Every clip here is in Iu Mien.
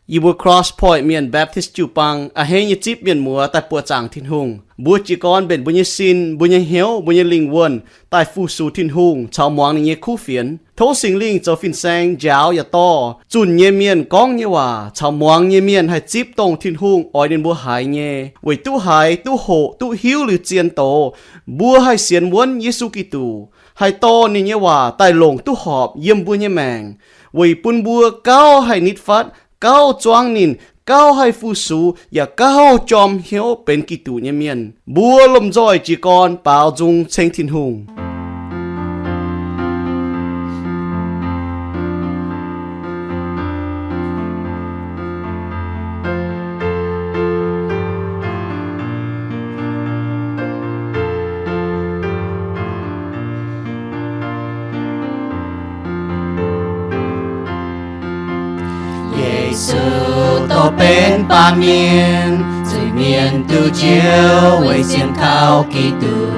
Yie mbuo Cross Point Mienh Baptist jiu-baang a'hneiv nyei zipv mienh muoz daaih buoqc zaangc Tin-Hungh. Mbuo jiez gorn mbenc mbuo nyei sin, mbuo nyei hnyouv, mbuo nyei lingh wuonh daaih fu-sux Tin-Hungh caux muangx ninh nyei kuv fienx. Tov Singx Lingh zoux fin-saeng njaaux yaac dorh zunh nyei mienh gorngv nyei waac caux muangx nyei mienh haih zipv dongh Tin-Hungh oix ninh mbuo haiz nyei, weic duqv haiz, duqv hoqc, duqv hiuv liuz zien doz, mbuo haih sienx wuonv Yesu Giduc, haih dorh ninh nyei waac daaih longc duqv horpc yiem mbuo nyei maengc, weic bun mbuo gauh haih nitv fatv, gauh zuangv ninh, gauh haih fu-sux, yaac gauh jorm hnyouv benx Giduc nyei mienh. Mbuo lomh nzoih jiez gorn baaux nzung ceng Tin-Hungh. Yesu dorh benx baamh mienh, zuiz-mienh duqv njoux weic sienx kaux Giduc.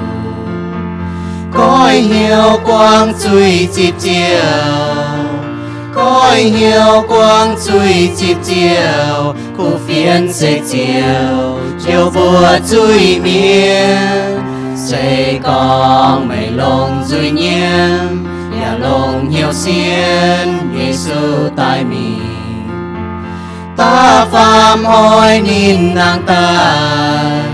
Goiv hnyouv guangc zuiz zipv ziouc, goiv hnyouv guangc zuiz zipv ziouc, kuv fienx se ziouc njoux mbuo zuiz-mienh. Se gorngv meih longc nzuih nyiemv yaac longc hnyouv sienx Yesu daaih mingh, da'faam hnoi ninh nangh daaih,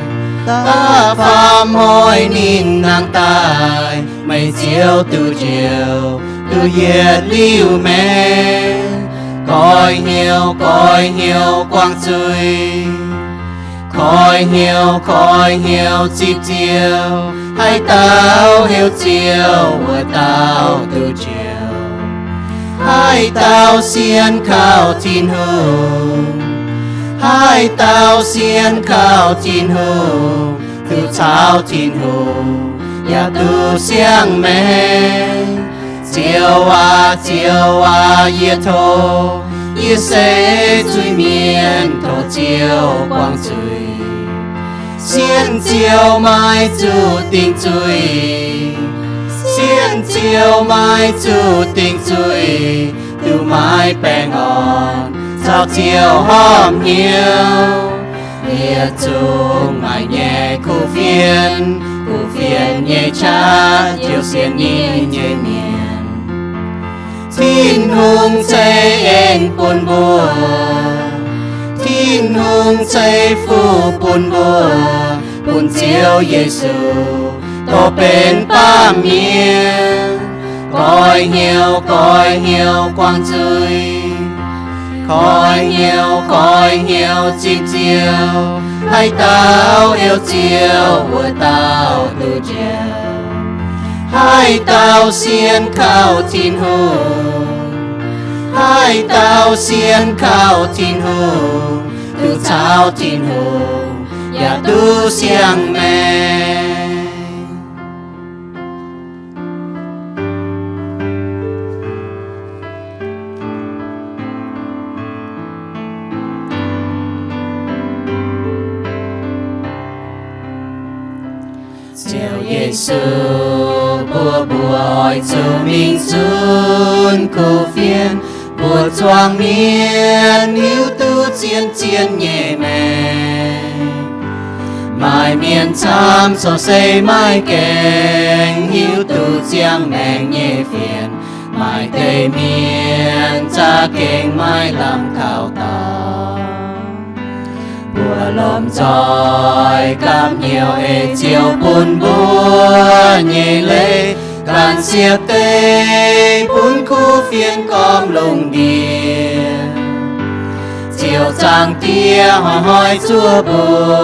da'faam hnoi ninh nangh daaih, meih ziouc duqv njoux, duqv yietc liuz maengc. Goiv hnyouv, goiv hnyouv guangc zuiz, koiv hnyouv, koiv hnyouv zipv ziouc, haaix dauh heuc Ziouv wuov dauh duqv njoux. Haaix dauh sienx kaux Tin-Hungh, haaix dauh sienx kaux Tin-Hungh, duqv caux Tin-Hungh yaac duqv siang-maengc. Ziouv aac, Ziouv aac, yie tov, yie se zuiz-mienh, tov Ziouv guangc zuiz. Sienx Ziouv maiv zuqc dingc zuiz, sienx Ziouv maiv zuqc dingc zuiz, duqv maiv baengh orn caux Ziouv horpc hnyouv. Yietc zungv maaih nyei kuv fienx, kuv fienx nyei qaqv ziouc sienx ninh nyei mienh. Tin-Hungh ceix en bun mbuo, Tin-Hungh ceix fuqv bun mbuo, bun Ziouv Yesu dorh benx baamh mienh. Goiv hnyouv, goiv hnyouv guangc zuiz, koiv hnyouv, koiv hnyouv zipv Ziouv, haaix dauh heuc Ziouv wuov dauh duqv njoux. Haaix dauh sienx kaux Tin-Hungh, haaix dauh sienx kaux Tin-Hungh, duqv caux Tin-Hungh yaac duqv siang-maengc. Ziouv Yesu mbuox mbuo oix zuqc mingh zunv kuv fienx, mbuo zuangx mienh hiuv duqv zien-zien nyei maengc. Maaih mienh camv corc se maiv gaengh hiuv duqv ziangh maengc nyei fienx. Maaih deix mienh za'gengh maiv lamh kaux dorngx. Mbuo lomh nzoih gapv hnyouv ei Ziouv bun mbuo nyei leiz ganh siepv deix bun kuv fienx gormx lungh ndiev. Ziouv Zaangc Diex hnoi-hnoi zuov mbuo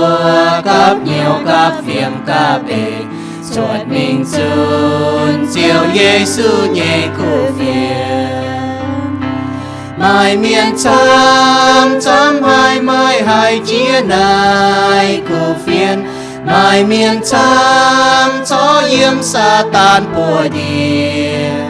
gapv hnyouv gapv fiem gapv eix cuotv mingh zunv Ziouv Yesu nyei kuv fienx. Maaih mienh camv, camv haic maiv haih jiex naaiv kuv fienx. Maaih mienh camv corc yiem Saadaan buoz-ndiev.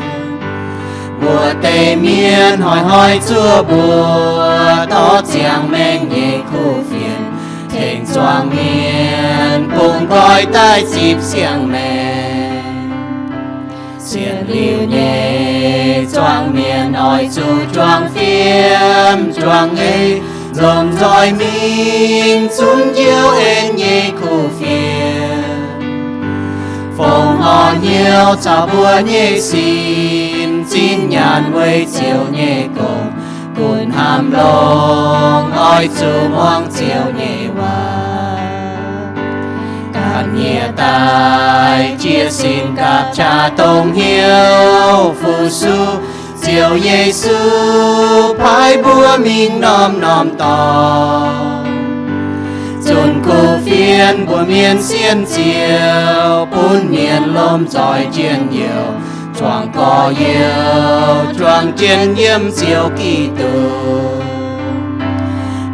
Mbuo deix mienh hnoi-hnoi zuov mbuo dorh ziangh maengc nyei kuv fienx, tengx zuangx mienh bungx nqoi daaih zipv siang-maengc. Sienx liuz nyei zuangx mienh oix zuqc juangc fiem juangc eix, Lomh nzoih mingh zunv Ziouv en nyei kuv fienx, fongc horc hnyouv caux mbuo nyei sin, zinh nyaanh weic Ziouv nyei gong, gunv hnamv longx oix zuqc muangx Ziouv nyei waac. Ganh nyie daaih jiex sin gapv qaqv dongh hnyouv fu-sux, Ziouv Yesu paaiv mbuo mingh norm-norm dorngx, zunc kuv fienx mbuox mienh sienx Ziouv, bun mienh lomh nzoih njien-youh, zuangx gorx-youz, juangc jienv yiem Ziouv Giduc.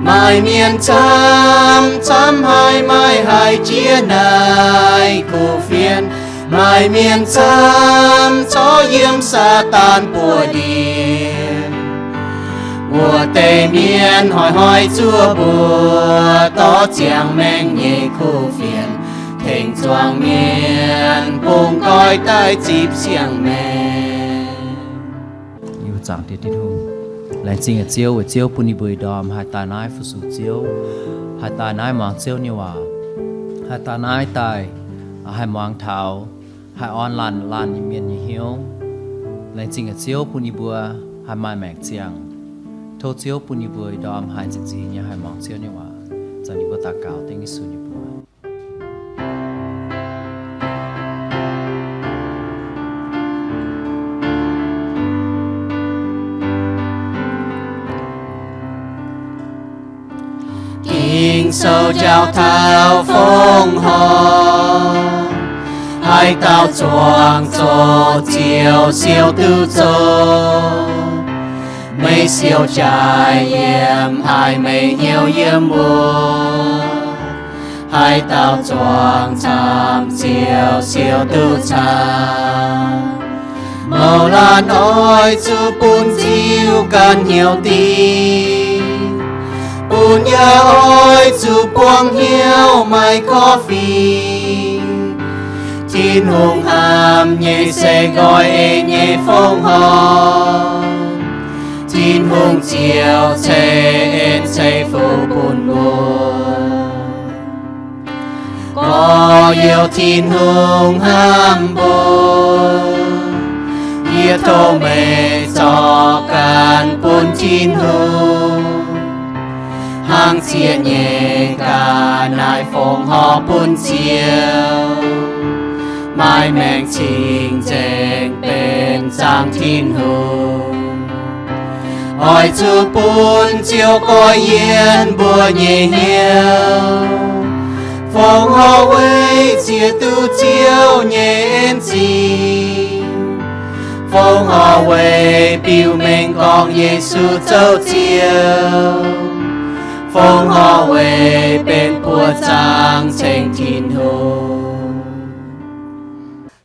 Maaih mienh camv, camv haic, maaih haic jiex naaiv kuv fienx. Maaih mienh camv corc yiem Saadaan buoz-ndiev. Wuov deix mienh hnoi-hnoi zuov mbuox dorh ziangh maengc nyei kuv fienx, tengx zuangx mienh bungx nqoi daaih zipv siang-maengc. Laengz zingh Ziouv weic Ziouv bun yie mbuo ih ndorm haih daaih naaiv fu-sux Ziouv, haih daaih naaiv muangx Ziouv nyei waac, haih daaih naaiv daaih haih muangx taux, haih orn laanh laanh nyei mienh nyei hnyouv. Laengz zingh Ziouv bun yie mbuo haih maaih maengc ziangh. Tov Ziouv bun yie mbuo ih ndorm haih nzieqc nzingx nyei haih muangx Ziouv nyei waac. Zanc yie mbuo daux gaux dengv Yesu nyei mbuox. Ging-Sou njaaux taux fongc horc, haaix dauh zuangx zoqc Ziouv siou duqv zoqc. Meih siou jaaix yiem, haiz meih hnyouv yiem wuov, haaix dauh zuangx camv Ziouv siou duqv camv. Mouc laanh oix zuqc bun Ziouv ganh hnyouv dingc, bun yaac oix zuqc buangh hnyouv maaih korv-fingx. Tin-Hungh hnamv nyei se nqoi en nyei fongc horc. Tin-Hungh Ziouv ceix en ceix fuqv bun mbuo. Gorx-youz, Tin-Hungh hnamv mbuo. Yie tov meih zorc ganh bun Tin-Hungh, hnangv zieqv nyei ga'naaiv fongc horc bun Ziouv, maaih maengc cing-nzengc benx zaangc Tin-Hungh. Oix zuqc bun Ziouv goiv yienh mbuo nyei hnyouv, fongc horc weic zieqc duqv Ziouv nyei en zingh, fongc horc weic biux mengh gorngv Yesu zoux Ziouv, fongc horc weic benx buoqc zaangc ceng Tin-Hungh.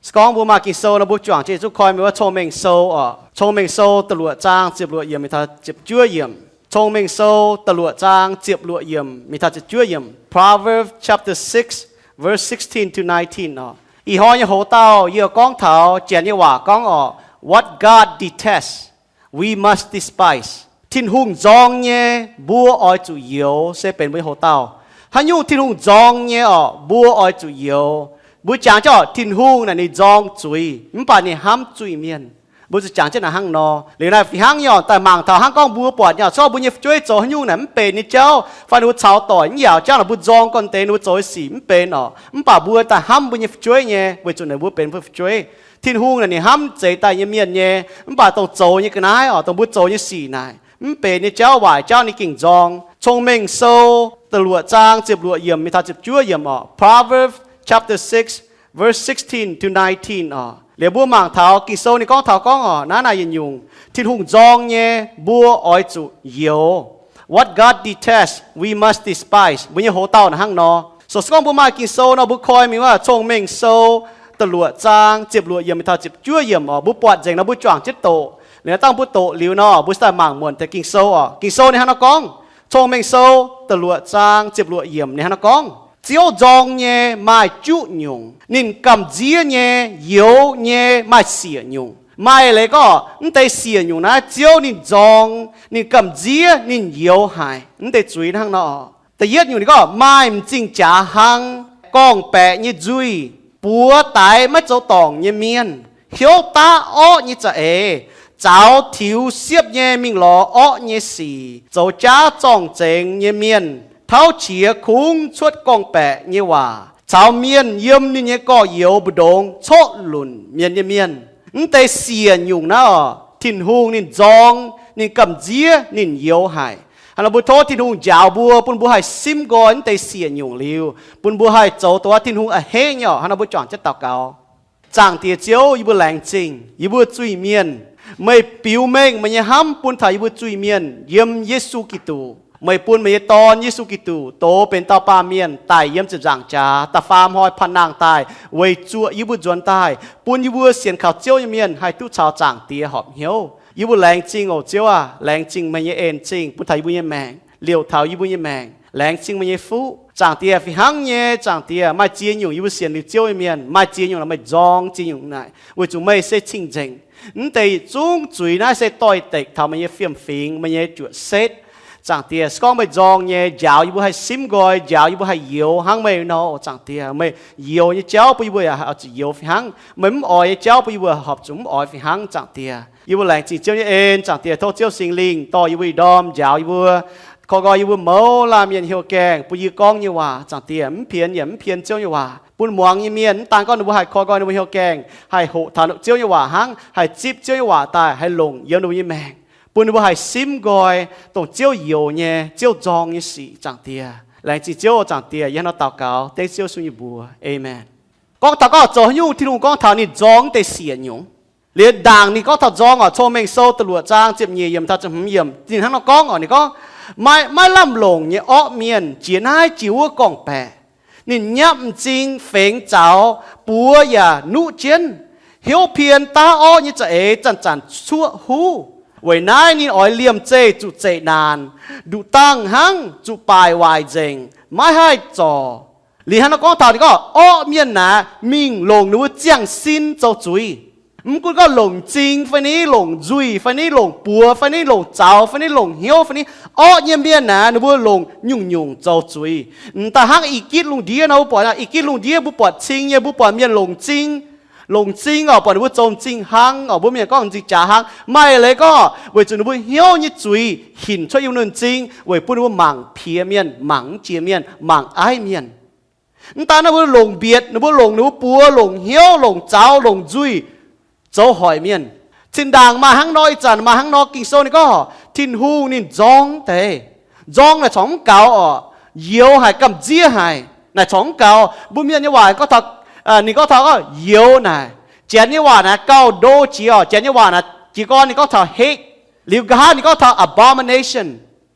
Se gorngv mbuo maaih Ging-Sou nor, mbuo juangc jienv zuqc koi mingh wuov Cong-Mengh Sou oc. Cong-Mengh Sou da'luoqc zaang ziepc luoqc yiemc mingh taux ziepc juov yiemc. Cong-Mengh Sou da'luoqc zaang ziepc luoqc yiemc mingh taux ziepc juov yiemc. Proverbs chapter six, verse sixteen to nineteen oc. Ih hnoi nyei hoz dauh yie gorngv taux Janx nyei waac gorngv oc, What God detests, we must despise. Tin-Hungh nzorng nyei, mbuo oix zuqc youx, se benx mbuo nyei hoz dauh. Haaix nyungc Tin-Hungh nzorng nyei oc, mbuo oix zuqc youx. Mbuo jangx jienv oc, Tin-Hungh naaic ninh nzorng zuiz, mv baac ninh hnamv zuiz-mienh. Mbuo zuqc jangx jienv naaic hnangv nor. Liuz naaiv fih hnangv nyei oc, daaih mangc taux hnangv gorngv mbuo buatc nyei oc, se gorngv mbuo nyei fu'jueiv zoux haaix nyungc naaic mv benx nyei jauv, fai ninh mbuo caux doic mv yaauc jauv naaic, mbuo nzorng gorn-deix ninh mbuo zoux nyei sic mv benx oc, mv baac mbuo daaih hnamv mbuo nyei fu'jueiv nyei, weic zuqc naaic mbuo benx mbuo fu'jueiv. Tin-Hungh naaic ninh hnamv zeix daaih nyei mienh nyei, mv baac dongh zoux nyei ga'naaiv oc, dongh mbuo zoux nyei sic naaic, mv benx nyei jauv, waaic jauv ninh gengh nzorng. Cong-Mengh Sou da'luoqc zaang ziepc luoqc yiemc mingh taux ziepc juov yiemc oc. Proverbs chapter six, verse sixteen to nineteen oc. Liuz mbuo mangc taux Ging-Sou ninh gorngv taux gorngv oc, naaiv naaic yietc nyungc Tin-Hungh nzorng nyei, mbuo oix zuqc youx. What God detests, we must despise. Mbuo nyei hoz dauh naaic hnangv nor. So se gorngv mbuo maaih Ging-Sou nor, mbuo koi mingh wuov Cong-Mengh Sou da'luoqc zaang ziepc luoqc yiemc mingh taux ziepc juov yiemc oc. Mbuo buatc nzengc nor mbuo juangc jienv doqc. Liuz naaiv dangh mbuo doqc liuz nor, mbuo se daaih mangc muonc deix Ging-Sou oc. Ging-Sou ninh hnangv nor gorngv, Cong-Mengh Sou da'luoqc zaang ziepc luoqc yiemc ninh hnangv nor gorngv, Ziouv nzorng nyei maaih juqv nyungc, ninh gamh nziev nyei, youx nyei maaih siec nyungc. Maaih leiz gorngv mv deix siec nyungc naaiv Ziouv ninh nzorng, ninh gamh nziev, ninh youx haic. Mv deix zuiz hnangv nor. Da'yietv nyungc ninh gorngv maaih m'zing jaax hlang, gorngv-baeqc nyei nzuih, buoz daix maiv zoux dorngc nyei mienh, hnyouv daqv orqv nyei za'eix, zaux tiux siepv nyei mingh lorz orqv nyei sic, zoux jaav zorng-zengx nyei mienh, tauv qiex kungx cuotv gorngv-baeqc nyei waac, caux mienh yiem ninh nyei gorx-youz mbu'ndongx corc lunc mienh nyei mienh. Mv deix siec nyungc naaiv oc, Tin-Hungh ninh nzorng, ninh gamh nziev, ninh youx haic. Hnangv nor mbuo tov Tin-Hungh njaaux mbuo, bun mbuo haih simv nqoi mv deix siec nyungc liuz, bun mbuo haih zoux dongh Tin-Hungh a'hneiv nyei oc. Hnangv nor mbuo juangc jienv daux gaux. Zaangc Diex Ziouv, yie mbuo laengz zingh yie mbuo zuiz-mienh. Meih biux mengh meih nyei hnamv bun taux yie mbuo zuiz-mienh yiem Yesu Giduc. Meih bun meih nyei Dorn, Yesu Giduc, doz benx dauh baamh mienh daic yiem ziepc nzaangc jaax, da'faam hnoi panh nangh daaih weic zuoqc yie mbuo nzuonx daaih, bun yie mbuo sienx kaux Ziouv nyei mienh haih duqv caux Zaangc Diex horpc hnyouv. Yie mbuo laengz zingh oc Ziouv aac, laengz zingh meih nyei en-zingh bun taux yie mbuo nyei maengc, liouc taux yie mbuo nyei maengc. Laengz zingh meih nyei fuqv, Zaangc Diex, fih hnangv nyei Zaangc Diex. Maaih ziex nyungc yie mbuo sienx liuz Ziouv nyei mienh, maaih ziex nyungc naaic meih nzorng ziex nyungc naaic, weic zuqc meih se cing-nzengc. Mv deix zungv zuiz naaiv se doix-dekc taux meih nyei fiem-fingx, meih nyei juoqc setv. Zaangc Diex, se gorngv meih nzorng nyei, njaaux yie mbuo haih simv nqoi, njaaux yie mbuo haih youx hnangv meih nor. Zaangc Diex, meih youx nyei jauv bun yie mbuo yaac horpc zuqc youx fih hnangv. Meih mv oix nyei jauv bun yie mbuo horpc zuqc mv oix fih hnangv. Zaangc Diex, yie mbuo laengz zingh Ziouv nyei en. Zaangc Diex, tov Ziouv Singx Lingh dorh yie mbuo ih ndorm, njaaux yie mbuo, koi nqoi yie mbuo mouz laanh mienh heuc gaengh bun yie gorngv nyei waac. Zaangc Diex, mv pienx yaac mv pienx Ziouv nyei waac, bun muangx nyei mienh mv daan gorngv ninh mbuo haih koi nqoi ninh mbuo heuc gaengh, haih hoqc taux Ziouv nyei waac hnangv, haih zipv Ziouv nyei waac daaih, haih longc yiem ninh mbuo nyei maengc, bun ninh mbuo haih simv nqoi dongh Ziouv youx nyei, Ziouv nzorng nyei sic. Zaangc Diex, laengz zingh Ziouv. Zaangc Diex, yie hnangv nor daux gaux dengv Ziouv Yesu nyei mbuox. Aamen. Gorngv taux gorngv zoux haaix nyungc, Tin-Hungh gorngv taux ninh nzorng mv deix siec nyungc. Liuz ndaangc ninh gorngv taux nzorng oc, Cong-Mengh Sou da'luoqc zaang ziepc nyeic yiemc taux ziepc hmz yiemc, ninh hnangv nor gorngv oc, ninh gorngv, maiv, maiv lamh longc nyei orqv mienh jiex naaiv jiex wuov gorngv-baeqc. Ninh nyapv m'zing fengx zaux, buoz yaac nuqv jienv, hnyouv pien daav orqv nyei za'eix zanc-zanc cuoqv huv. Weic naaiv ninh oix liemh zeih zuqc zeqc naanc, nduqc dangh hnangv zuqc baaic waaic nzengc, maiv haih zorc. Liuz hnangv nor gorngv taux ninh gorngv orqv mienh naaic mingh longc ninh mbuo ziangh sin zoux zuiz. Mv gunv gorngv longc m'zing fai ni, longc nzuih fai ni, longc buoz fai ni, longc zaux fai ni, longc hnyouv fai ni, orqv nyei mienh naaic ninh mbuo longc nyungc-nyungc zoux zuiz. M'daaih hnangv I^gitv lungh ndiev nor, mbuo buatc aqv, I^gitv lungh ndiev mbuo buatc m'zing nyei, mbuo buatc mienh longc m'zing, longc m'zing oc, buatc ninh mbuo zoux m'zing hlang oc, mbuo mienh gorngv m'zing jaax hlang. Maaih leiz gorngv weic zuqc ninh mbuo hnyouv nyei zuiz hinc cuotv yiem ninh m'zing weic bun ninh mbuo mangc piex mienh, mangc mv jiex mienh, mangc aiv mienh. Mv daan ninh mbuo longc mbietc, ninh mbuo longc ninh mbuo buoz, longc hnyouv, longc zaux, longc nzuih zoux hoic mienh. Zinh ndaangc maaih hnangv nor, ih zanc maaih hnangv nor, Ging-Sou ninh gorngv Tin-Hungh ninh nzorng deix. Nzorng naaic corc mv gaux oc, youx haic, gamh nziev haic, naaic corc mv gaux. Mbuo mienh nyei waac gorngv taux, ninh gorngv taux youx naaic, Janx nyei waac naaic gauh ndo jiex oc. Janx nyei waac naaic jiez gorn ninh gorngv taux hate, liuz nqa'haav ninh gorngv taux abomination.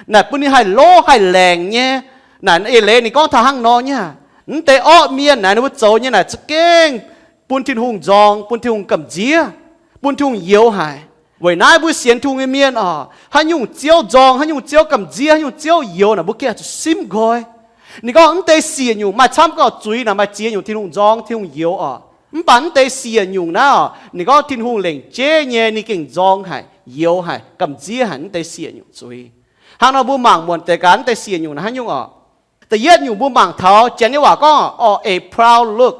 Naaic bun ninh haih lov haih laengc nyei. Naaic eix leiz ninh gorngv taux hnangv nor nyei. Mv deix orqv mienh naaic ninh mbuo zoux nyei naaic za'gengh bun Tin-Hungh nzorng, bun Tin-Hungh gamh nziev, bun Tin-Hungh youx haic. Weic naaiv mbuo sienx Tin-Hungh nyei mienh oc, haaix nyungc Ziouv nzorng, haaix nyungc Ziouv gamh nziev, haaix nyungc Ziouv youx naaic mbuo gengh zuqc simv nqoi. Ninh gorngv mv deix siec nyungc maaih camv gorngv zuiz naaic maaih ziex nyungc Tin-Hungh nzorng, Tin-Hungh youx oc. Mv baac mv deix siec nyungc naaiv oc, ninh gorngv Tin-Hungh lengc jeiv nyei, ninh gengh nzorng haic, youx haic, gamh nziev haic mv deix siec nyungc zuiz. Hnangv nor mbuo mangc muonc deix gaax mv deix siec nyungc naaiv haaix nyungc oc. Da'yietv nyungc mbuo mangc taux Janx nyei waac gorngv oc, a proud look.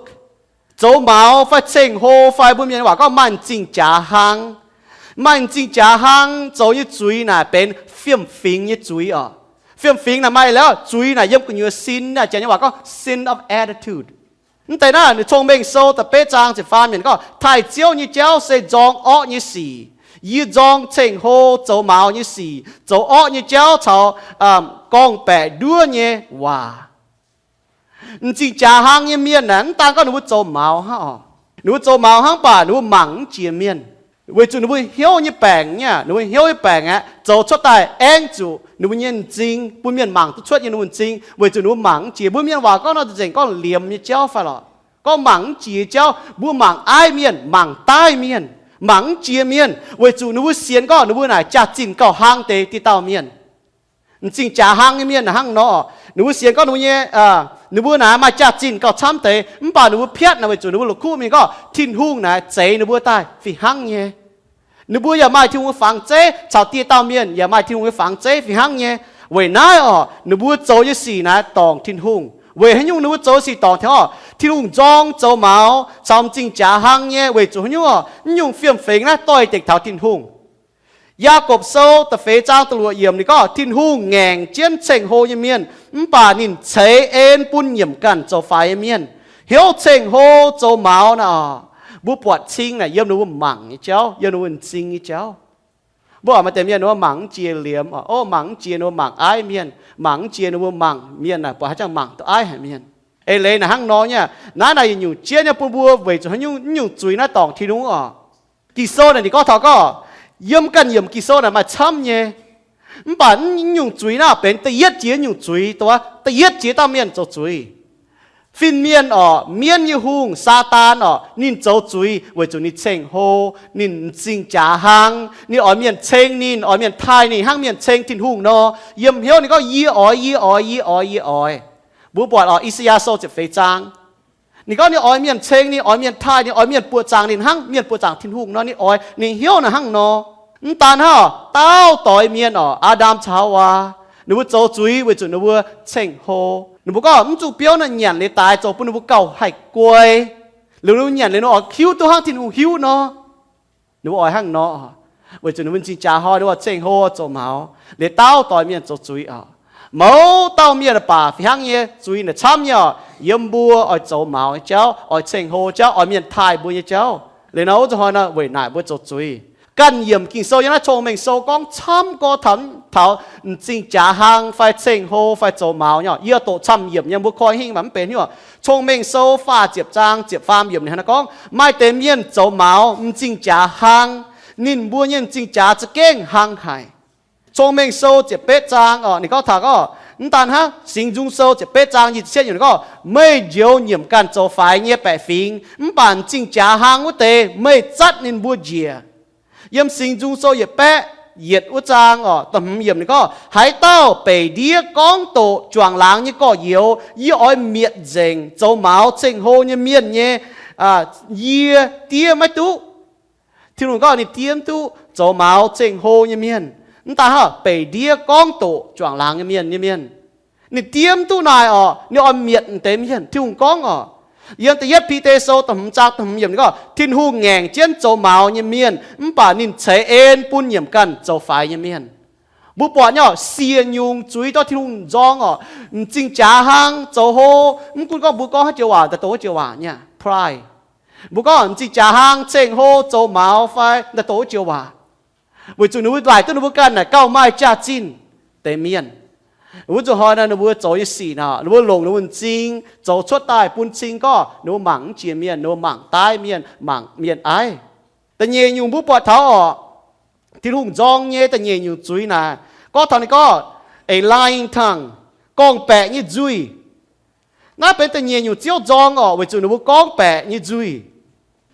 Zoux maux fai ceng-hlo fai mbuo mienh nyei waac gorngv maaih m'zing jaax hlang. Maaih m'zing jaax hlang zoux nyei zuiz naaic benx fiem-fingx nyei zuiz oc. Fiem-fingx naaic maaih eix leiz, zuiz naaic yiem gu'nyuoz sin, Janx nyei waac gorngv sin of attitude. Mv deix naaiv ninh Cong-Mengh Sou da'betv zaang ziepc faam yiemc gorngv, taaih Ziouv nyei jauv se nzorng orqv nyei sic. Yie nzorng ceng-hlo, zoux maux nyei sic, zoux orqv nyei jauv caux gorngv-baeqc nduov nyei waac. M'zing jaax hlang nyei mienh naaic, mv daan gorngv ninh mbuo zoux maux hnangv oc. Ninh mbuo zoux maux hnangv baac ninh mbuo mangc mv jiex mienh. Weic zuqc ninh mbuo hnyouv nyei baengc nyei, ninh mbuo hnyouv nyei baengc aeqv, zoux cuotv daaih aengv zuqc ninh mbuo nyei m'zing, bun mienh mangc duqv cuotv nyei ninh mbuo m'zing, weic zuqc ninh mbuo mangc mv jiex. Mbuo mienh waac gorngv nor nzengc gorngv liemh nyei jauv fai lorqc. Gorngv mangc mv jiex jauv, mbuo mangc aiv mienh, mangc daiv mienh, mangc mv jiex mienh, weic zuqc ninh mbuo sienx gorngv ninh mbuo naaic jaax-zinh gauh hlang deix diqc dauh mienh. M'zing jaax hlang nyei mienh naaic hnangv nor, ninh mbuo sienx gorngv ninh mbuo nyei, ninh mbuo naaic maaih jaax-zinh gauh camv deix, mv baac ninh mbuo piatv naaic weic zuqc ninh mbuo la'kuqv mingh gorngv Tin-Hungh naaic zeix ninh mbuo daaih fih hnangv nyei. Ninh mbuo yaac maaih Tin-Hungh nyei fangx zeiv, caux dieh dauh mienh yaac maaih Tin-Hungh nyei fangx zeiv fih hnangv nyei. Weic naaiv orqc, ninh mbuo zoux nyei sic naaiv dorngc Tin-Hungh. Weic haaix nyungc ninh mbuo zoux sic dorngc Tin-Hungh orqc? Tin-Hungh nzorng zoux maux caux m'zing jaax hlang nyei. Weic zuqc haaix nyungc orqc? Mv nyungc fiem-fingx naaiv doix-dekc taux Tin-Hungh. Yaagorpc Sou da'feix zaang da'luoqc yiemc ninh gorngv, Tin-Hungh ngaengc jienv ceng-hlo nyei mienh, mv baac ninh ceix en bun nyiemc ganh zoux faix nyei mienh. Hnyouv ceng-hlo zoux maux naaiv orqc, mbuo buatc cing naaic yiem ninh mbuo mangc nyei jauv, yiem ninh mbuo m'zing nyei jauv. Mbuo oix maaih deix mienh ninh mbuo mangc mv jiex liemh, o, mangc mv jiex ninh mbuo mangc aiv mienh, mangc mv jiex ninh mbuo mangc mienh naaic buatc haaix zanc mangc duqv aiv haic mienh. Eix leiz naaic hnangv nor nyei. Naaiv naaic yietc nyungc jienv nyei bun mbuo weic zuqc haaix nyungc, mv nyungc zuiz naaiv dorngc Tin-Hungh orqc. Ging-Sou naaic ninh gorngv taux gorngv, yiem ganh yiemc Ging-Sou naaic maaih camv nyei. Mv baac mv nyungc zuiz naaiv benx da'yietv jiex nyungc zuiz, da'yietv jiex dauh mienh zoux zuiz. Fin-mienh orqc, mienv nyei hungh, Saadaan orqc, ninh zoux zuiz weic zuqc ninh ceng-hlo, ninh m'zing jaax hlang, ninh oix mienh ceng ninh, oix mienh taaih ninh hnangv mienh ceng Tin-Hungh nor. Yiem hnyouv ninh gorngv, Yie oix, yie oix, yie oix, yie oix. Mbuo buatc orqc, I^saa^yaa Sou ziepc feix zaang, ninh gorngv ninh oix mienh ceng ninh, oix mienh taaih ninh, oix mienh buoqc zaangc ninh hnangv mienh buoqc zaangc Tin-Hungh nor. Ninh oix, ninh hnyouv naaic hnangv nor. Mv daan hnangv, daauh doix mienh orqc, Aa^ndam caux Haawaa, ninh mbuo zoux zuiz weic zuqc ninh mbuo ceng-hlo. Ninh mbuo gorngv mv zuqc biouv naaic nyanc liuz daix zoux bun ninh mbuo gauh haih guai. Liuz ninh mbuo nyanc liuz ninh mbuo oix hiuv duqv hnangv Tin-Hungh hiuv nor. Ninh mbuo oix hnangv nor, weic zuqc ninh mbuo m'zing jaax hlang, ninh mbuo ceng-hlo zoux maux, liuz daauh doix mienh zoux zuiz orqc. Mouz dauh mienh baac fih hnangv nyei, zuiz naaic camv nyei orqc. Yiem mbuo oix zoux maux nyei jauv, oix ceng-hlo jauv, oix mienh taaih mbuo nyei jauv, liuz nor wuov zuqc hnoi nor weic naaic mbuo zoux zuiz. Ganh yiemc Ging-Sou yiem naaiv Cong-Mengh Sou gorngv camv gorngv taux, taux m'zing jaax hlang fai ceng-hlo fai zoux maux nyei. Yie doqc camv yiemc nyei, mbuo koi hingh mv benx hnyouv. Cong-Mengh Sou faah ziepc zaang ziepc faam yiemc ninh hnangv naaiv gorngv, maaih deix mienh zoux maux m'zing jaax hlang, ninh mbuo nyei m'zing jaax za'gengh hlang haic. Cong-Mengh Sou ziepc betv zaang orqc, ninh gorngv taux gorngv, mv daan hnangv, Singx Nzung Sou ziepc betv zaang nyic ziepc cietv yiemc ninh gorngv, meih njoux nyiemc ganh zoux faix nyei baeqc fingx, mv baac m'zing jaax hlang wuov deix meih zatv ninh mbuo njiec. Yiem Singx Nzung Sou yietc baeqv yietc wuov zaang orqc, da'hmz yiemc ninh gorngv, haaix dauh beic ndiev gorngv doqc juangc laangz nyei gorx-youz, yie oix mietc nzengc zoux maux ceng-hlo nyei mienh nyei, yie diev maiv duqv. Tin-Hungh gorngv ninh diev mv duqv zoux maux ceng-hlo nyei mienh. Mv daan hnangv, beic ndiev gorngv doqc juangc laangz nyei mienh nyei mienh, ninh diev mv duqv naaic orqc, ninh oix mietc deix mienh. Tin-Hungh gorngv orqc, yiem da'yietv Bide Sou da'hmz zaang da'hmz yiemc ninh gorngv, Tin-Hungh ngaengc jienv zoux maux nyei mienh, mv baac ninh ceix en bun nyiemc ganh zoux faix nyei mienh. Mbuo buatc nyei orqc, siec nyungc zuiz dorh Tin-Hungh nzorng orqc, m'zing jaax hlang zoux hlo. Mv gunv gorngv mbuo gorngv haaix joux waac, daaih doqc haaix joux waac nyei pride. Mbuo gorngv m'zing jaax hlang ceng-hlo zoux maux fai daaih doqc haaix joux waac, weic zuqc ninh mbuo laaic duqv ninh mbuo ganh naaic gauh maaih jaax-zinh deix mienh. Wuov zuqc hnoi naaic ninh mbuo zoux nyei sic naaic, ninh mbuo longc ninh mbuo m'zing zoux cuotv daaih bun cing gorngv ninh mbuo mangc mv jiex mienh, ninh mbuo mangc daaih mienh, mangc mienh aiv. Da'nyeic nyungc mbuo buatc taux orqc, Tin-Hungh nzorng nyei da'nyeic nyungc zuiz naaic, gorngv taux ninh gorngv, a lying tongue, gorngv-baeqc nyei nzuih. Naaiv benx da'nyeic nyungc Ziouv nzorng orqc, weic zuqc ninh mbuo gorngv-baeqc nyei nzuih.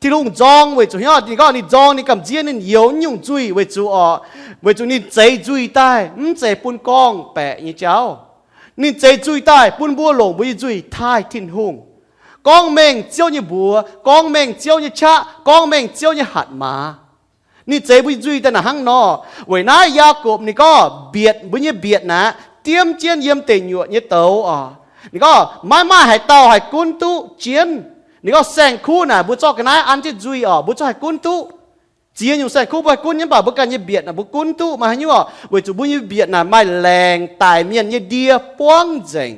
Tin-Hungh nzorng weic zuqc hnyouv, ninh gorngv ninh nzorng ninh gamh nziev ninh youz nyungc nzuih weic zuqc orqc, weic zuqc ninh zeix nzuih daaih mv zeiz bun gorngv-baeqc nyei jauv. Ninh zeix nzuih daaih bun mbuo longc mbuo nyei nzuih taaih Tin-Hungh. Gorngv mengh Ziouv nyei mbuox, gorngv mengh Ziouv nyei qaqv, gorngv mengh Ziouv nyei hatc maaz. Ninh zeix mbuo nyei nzuih daaih naaic hnangv nor. Weic naaiv Yaagorpc ninh gorngv mbietc, mbuo nyei mbietc naaic, diemv jienv yiem deic nyuoqc nyei douz orqc. Ninh gorngv maiv maaih haaix dauh haih gunv duqv jienv. Ninh gorngv saeng-kuv naaic mbuo zorqv ga'naaiv an jienv nzuih orqc, mbuo zungv haih gunv duqv. Ziex nyungc saeng-kuv mbuo haih gunv nyei, mv baac mbuo ganh nyei mbietc naaic mbuo gunv duqv. Maaih haaix nyungc orqc? Weic zuqc mbuo nyei mbietc naaic maaih laengz daic mienh nyei ndie buangv nzengc.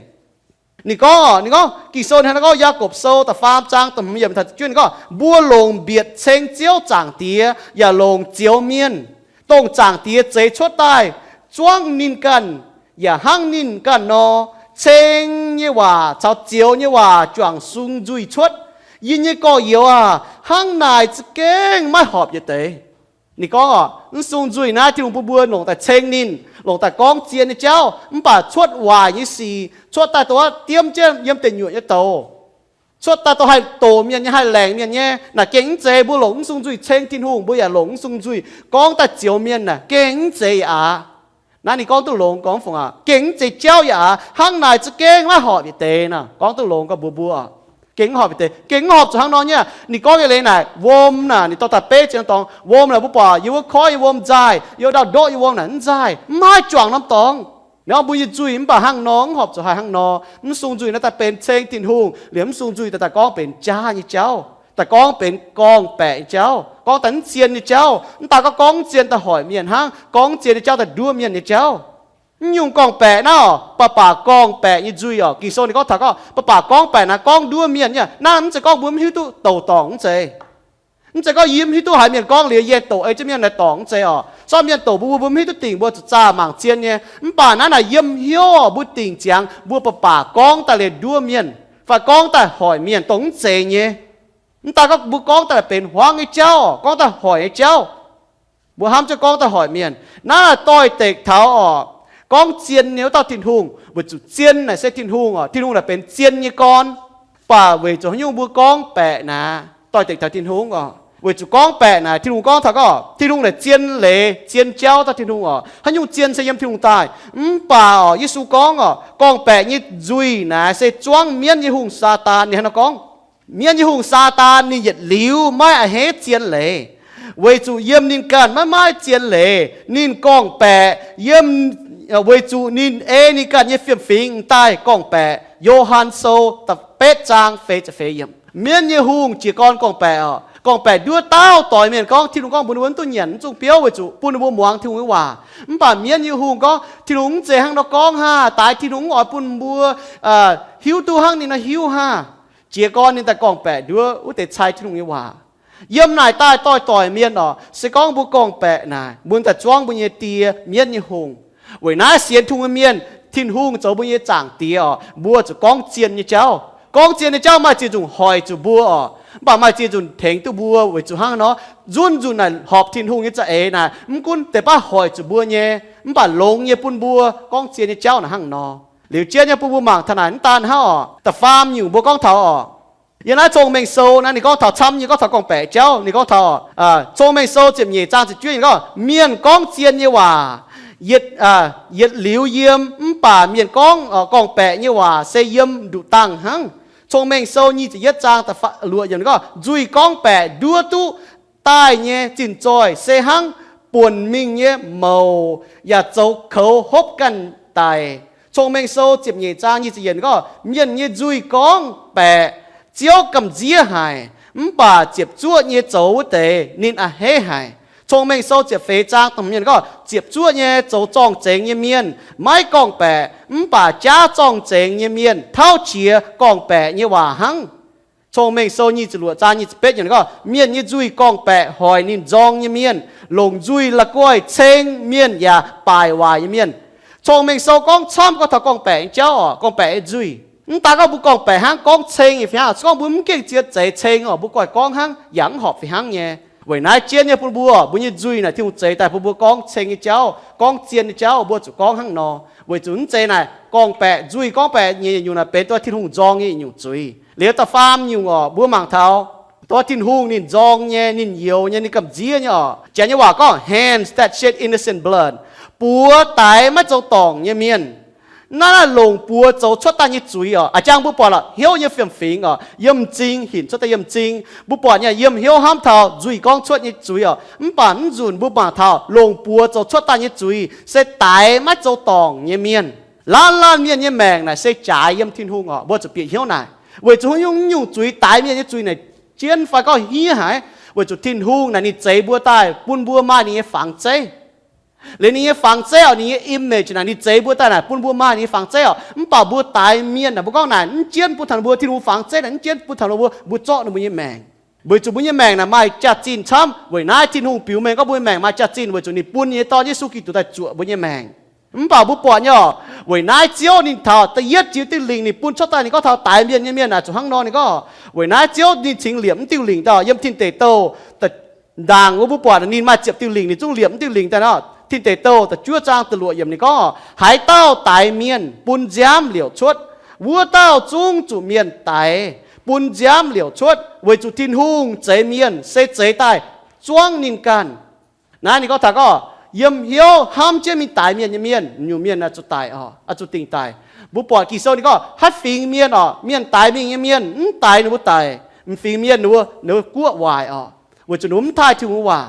Ninh gorngv, ninh gorngv Ging-Sou hnangv naaiv gorngv, Yaagorpc Sou da'faam zaang da'hmz yiemc taux da'juov ninh gorngv, mbuo longc mbietc ceng Ziouv Zaangc Diex yaac longc zioux mienh, dongh Zaangc Diex zeix cuotv daaih zuangv ninh ganh yaac hnangv ninh ganh nor, ceng nyei waac caux zioux nyei waac juangc sung nzuih cuotv. Yie nyei gorx-youz aah, hnangv naaic za'gengh maiv horpc yietc deix. Ninh gorngv orqc, mv sung nzuih naaiv Tin-Hungh bun mbuo longc daaih ceng ninh, longc daaih gorngv zien nyei jauv, mv baac cuotv waaic nyei sic, cuotv daaih dongh diemv jienv yiem deic nyuoqc nyei douz, cuotv daaih dongh haih doqc mienh nyei, haih laengc mienh nyei, naaic gengh mv zeiz. Mbuo longc mv sung nzuih ceng Tin-Hungh, mbuo yaac longc mv sung nzuih gorngv daaih zioux mienh naaic gengh mv zeiz aqv. Naaiv ninh gorngv duqv longx, gorngv fungc aqv? Gengh mv zeiz jauv yaac aqv. Hnangv naaic za'gengh maiv horpc yietc deix nor, gorngv duqv longx gorngv mbuox mbuo oc. Gengh mv horpc deix, gengh mv horpc zuqc hnangv nor nyei. Ninh gorngv nyei leiz naaic, wuom naaic, ninh dorh daaih beiv ziex norm dorngx, wuom naaic, mbuo buatc yiem wuov koiv nyei wuom nzaaih, yiem ndau-ndoqv nyei wuom naaic mv nzaaih, mv haih juangc norm dorngx. Ninh gorngv mbuo nyei nzuih mv baac hnangv nor, mv horpc zuqc haih hnangv nor. Mv sung nzuih naaiv daaih benx ceng Tin-Hungh, liemh mv sung nzuih daaih, daaih gorngv benx jaav nyei jauv, daaih gorngv benx gorngv-baeqc nyei jauv, gorngv daaih mv zien nyei jauv. Mv daaih gorngv, gorngv mv zien daaih hoic mienh hnangv, gorngv mv zien nyei jauv daaih nduov mienh nyei jauv. Mv nyungc gorngv-baeqc naaiv oc, baac baac gorngv-baeqc nyei nzuih oc. Ging-Sou ninh gorngv taux gorngv, baac baac gorngv-baeqc naaiv gorngv nduov mienh nyei. Naaiv mv zeiz gorngv mbuo mv hiuv duqv douc dorngc mv zeiz. Mv zeiz gorngv yie mv hiuv duqv haaix mienh gorngv liuz yie dorc ei jienv mienh naaic dorngc mv zeiz oc. Sortv mienh douc mbuo, mbuo mv hiuv duqv dingc, mbuo zuqc zaah mangc zien nyei. Mv baac naaiv naaic yiem hnyouv oc, mbuo dingc ziangx mbuo baac baac gorngv daaih liuz nduov mienh, fai gorngv daaih hoic mienh dongh mv zeiz nyei. Mv daaih gorngv mbuo gorngv daaih benx hmuangv nyei jauv, gorngv daaih hoic nyei jauv. Mbuo hnamv jienv gorngv daaih hoic mienh. Naaiv doix-dekc taux oc, gorngv zien nyei wuov dauh Tin-Hungh, weic zuqc zien naaic se Tin-Hungh oc. Tin-Hungh naaic benx zien nyei gorn. Mv baac weic zuqc haaix nyungc mbuo gorngv-baeqc naaic, doix-dekc taux Tin-Hungh oc, weic zuqc gorngv-baeqc naaic, Tin-Hungh gorngv taux gorngv Tin-Hungh naaic zien leiz, zien jauv dauh Tin-Hungh oc. Haaix nyungc zien se yiem Tin-Hungh daaih. Mv baac oc, Yesu gorngv oc, gorngv-baeqc nyei nzuih naaic se zuangv mienv nyei hungh, Saadaan. Ninh hnangv nor gorngv, mienv nyei hungh, Saadaan, ninh yietc liuz maiv a'hneiv zien leiz, weic zuqc yiem ninh ganh maiv maaih zien leiz. Ninh gorngv-baeqc yiem, weic zuqc ninh ei ninh ganh nyei fiem-fingx daaih gorngv-baeqc. Yo^han Sou da'betv zaang feix ziepc feix yiemc. Mienv nyei hungh jiez gorn gorngv-baeqc oc, gorngv-baeqc nduov dauh doix mienh gorngv, Tin-Hungh gorngv mbuox ninh mbuo mv dungx nyanc, mv dungx biouv, weic zuqc bun ninh mbuo muangx Tin-Hungh nyei waac. Mv baac mienv nyei hungh gorngv, Tin-Hungh mv zeiz hnangv nor gorngv haah. Daix Tin-Hungh mv oix bun mbuo hiuv duqv hnangv ninh nor hiuv haah. Jiez gorn ninh daaih gorngv-baeqc nduov wuov deix cai Tin-Hungh nyei waac. Yiem naaic daaih doix-doix mienh oc, se gorngv mbuo gorngv-baeqc naaic, mbuo daaih zuangv mbuo nyei die, mienv nyei hungh. Weic naaiv sienx Tin-Hungh nyei mienh, Tin-Hungh zoux mbuo nyei Zaangc Diex oc, mbuo zuqc gorngv zien nyei jauv. Gorngv zien nyei jauv maaih ziex nzunc hoic zuqc mbuo oc, mv baac maaih ziex nzunc tengx duqv mbuo. Weic zuqc hnangv nor, nzunc nzunc naaic horpc Tin-Hungh nyei za'eix naaic, mv gunv deix baav hoic zuqc mbuo nyei, mv baac longx nyei bun mbuo gorngv zien nyei jauv naaic hnangv nor. Liuz jienv nyei bun mbuo mangc taux naaic mv daan hnangv oc, da'faam nyungc mbuo gorngv taux oc, yiem naaiv Cong-Mengh Sou naaiv ninh gorngv taux camv nyei, gorngv taux gorngv-baeqc jauv. Ninh gorngv taux Cong-Mengh Sou ziepc nyeic zaang ziepc juov yiemc gorngv, mienh gorngv zien nyei waac yietc liuz yiem, mv baac mienh gorngv gorngv-baeqc nyei waac se yiem nduqc dangh hnangv. Cong-Mengh Sou nyic ziepc yietv zaang luoqc yiemc gorngv, nzuih gorngv-baeqc nduov duqv daaih nyei zinh zoih se hnangv buonc mingh nyei mouc yaac zoux koux hopv ganh daic. Cong-Mengh Sou ziepc nyeic zaang nyic ziepc yiemc gorngv, mienh nyei nzuih gorngv-baeqc Ziouv gamh nziev haic, mv baac ziepc zuoqv nyei zoux wuov deix ninh a'hneiv haic. Cong-Mengh Sou ziepc feix zaang da'hmz yiemc gorngv, ziepc zuoqv nyei zoux zorng-zengx nyei mienh maiv gorngv-baeqc, mv baac jaav zorng-zengx nyei mienh tauv qiex gorngv-baeqc nyei waac hnangv. Cong-Mengh Sou nyic ziepc luoqc zaang nyic ziepc betv yiemc gorngv, mienh nyei nzuih gorngv-baeqc hoic ninh nzorng nyei mienh, longc nzuih la'guaih ceng mienh yaac baaic waaic nyei mienh. Cong-Mengh Sou gorngv camv gorngv taux gorngv-baeqc nyei jauv oc, gorngv-baeqc nyei nzuih. Mv daaih gorngv mbuo gorngv-baeqc hnangv, gorngv ceng fih hnangv. Se gorngv mbuo mv gengh ziex zeiz ceng oc, mbuo goiv gorngv hnangv yaac mv horpc fih hnangv nyei. Weic naaiv jienv nyei bun mbuo, mbuo nyei nzuih naaic Tin-Hungh zeix daaih bun mbuo gorngv ceng nyei jauv, gorngv zien nyei jauv, mbuo zuqc gorngv hnangv nor. Weic zuqc mv zeiz naaic gorngv-baeqc, nzuih gorngv-baeqc nyei yietc nyungc naaic benx duqv Tin-Hungh nzorng nyei yietc nyungc zuiz. Liuz da'faam nyungc oc, mbuo mangc taux duqv Tin-Hungh ninh nzorng nyei, ninh youx nyei, ninh gamh nziev nyei oc. Janx nyei waac gorngv, hands that shed innocent blood, buoz daix maiv zoux dorngc nyei mienh. Naaiv longc buoz zoux cuotv daaih nyei zuiz oc. A'jang mbuo buatc lorqc, hnyouv nyei fiem-fingx oc, yiem m'zing hinc cuotv daaih yiem m'zing. Mbuo buatc nyei yiem hnyouv hnamv taux nzuih gorngv cuotv nyei zuiz oc. Mv baac mv nzunc mbuo mangc taux longc buoz zoux cuotv daaih nyei zuiz se daix maiv zoux dorngc nyei mienh. Laanh laanh mienh nyei maengc naaic se jaaix yiem Tin-Hungh oc. Mbuo zuqc bieqc hnyouv naaic, weic zuqc haaix nyungc zuiz, daix mienh nyei zuiz naaic jienv fai gorngv hniev haic, weic zuqc Tin-Hungh naaic ninh zeix mbuo daaih bun mbuo maaih ninh nyei fangx zeiv. Liuz ninh nyei fangx zeiv oc, ninh nyei image naaic ninh zeix mbuo daaih naaic bun mbuo maaih ninh nyei fangx zeiv oc. Mv baac mbuo daix mienh naaic, mbuo gorngv naaic mv jienv bun taux mbuo, Tin-Hungh fangx zeiv naaic mv jienv bun taux mbuo, mbuo zorqv ninh mbuo nyei maengc. Weic zuqc mbuo nyei maengc naaic maaih jaax-zinh camv. Weic naaiv Tin-Hungh biux mengh gorngv mbuo nyei maengc maaih jaax-zinh weic zuqc ninh bun ninh nyei Dorn Yesu Giduc daaih zuoqc mbuo nyei maengc. Mv baac mbuo buatc nyei oc, weic naaiv Ziouv ninh taux da'yietv jiex diuh lingc ninh bun cuotv daaih, ninh gorngv taux daix mienh nyei mienh naaic zuqc hnangv nor. Ninh gorngv weic naaiv Ziouv ninh cingx liepc mv diuh lingc daaih yiem tin deic douh. Ndaangc wuov mbuo buatc ninh maaih ziepc diuh lingc, ninh zungv liepc mv diuh lingc daaih nor. Tin deic douh da'juov zaang da'luoqc yiemc ninh gorngv, haaix dauh daix mienh bun nziaamv liouc cuotv, wuov dauh zungv zuqc mienh daix bun nziaamv liouc cuotv, weic zuqc Tin-Hungh zeix mienh se zeix daaih zuangv ninh ganh. Naaiv ninh gorngv taux gorngv, Yiem hnyouv hnamv jienv mingh daix mienh nyei mienh, nyungc mienh zuqc daic oc, zuqc dingc daic. Mbuo buatc Ging-Sou ninh gorngv haaix fingx mienh oc, mienh daix mingh nyei mienh, mv daix ninh mbuo daic. M'fingx mienh ninh mbuo guoqv waaic oc, weic zuqc ninh mbuo mv taaih Tin-Hungh waac.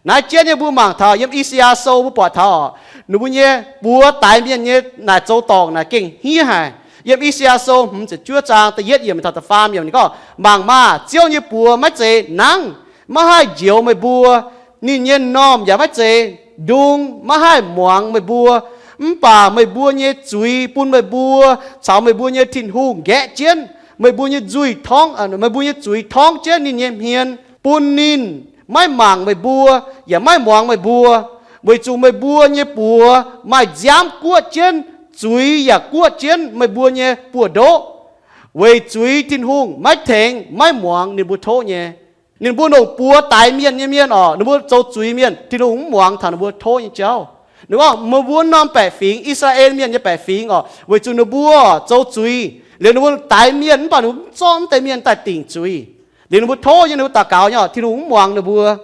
Naaiv jienv nyei mbuo mangc taux yiem I^saa^yaa Sou mbuo buatc taux oc, ninh mbuo nyei buoz daix mienh nyei naaic zoux dorngc naaic gengh hniev haic. Yiem I^saa^yaa Sou hmz ziepc juov zaang da'yietv yiemc taux da'faam yiemc ninh gorngv, Mangc maah! Ziouv nyei buoz maiv zeiz nangv, maiv haih njoux meih mbuo. Ninh nyei m'normh yaac maiv zeiz ndung, maiv haih muangx meih mbuo. Mv baac meih mbuo nyei zuiz bun meih mbuo caux meih mbuo nyei Tin-Hungh nqaeqv jienv. Meih mbuo nyei zuiz torngv, meih mbuo nyei zuiz torngv jienv ninh nyei hmien, bun ninh maiv mangc meih mbuo yaac maiv muangx meih mbuo, weic zuqc meih mbuo nyei buoz maaih nziaamv guoqv jienv, zuiz yaac guoqv jienv meih mbuo nyei buoz-ndoqv. Weic zuiz Tin-Hungh maiv tengx maiv muangx ninh mbuo tov nyei. Ninh mbuo longc buoz daix mienh nyei mienh oc, ninh mbuo zoux zuiz mienh, Tin-Hungh mv muangx taux ninh mbuo tov nyei jauv. Ninh gorngv meih mbuo norm baeqc fingx, I^saa^laa^en Mienh nyei baeqc fingx oc, weic zuqc ninh mbuo zoux zuiz liuz ninh mbuo daix mienh mv baac ninh mbuo mv zorqv mv deix mienh daaih dingc zuiz. Liuz ninh mbuo tov nyei, ninh mbuo daux gaux nyei oc, Tin-Hungh mv muangx ninh mbuo.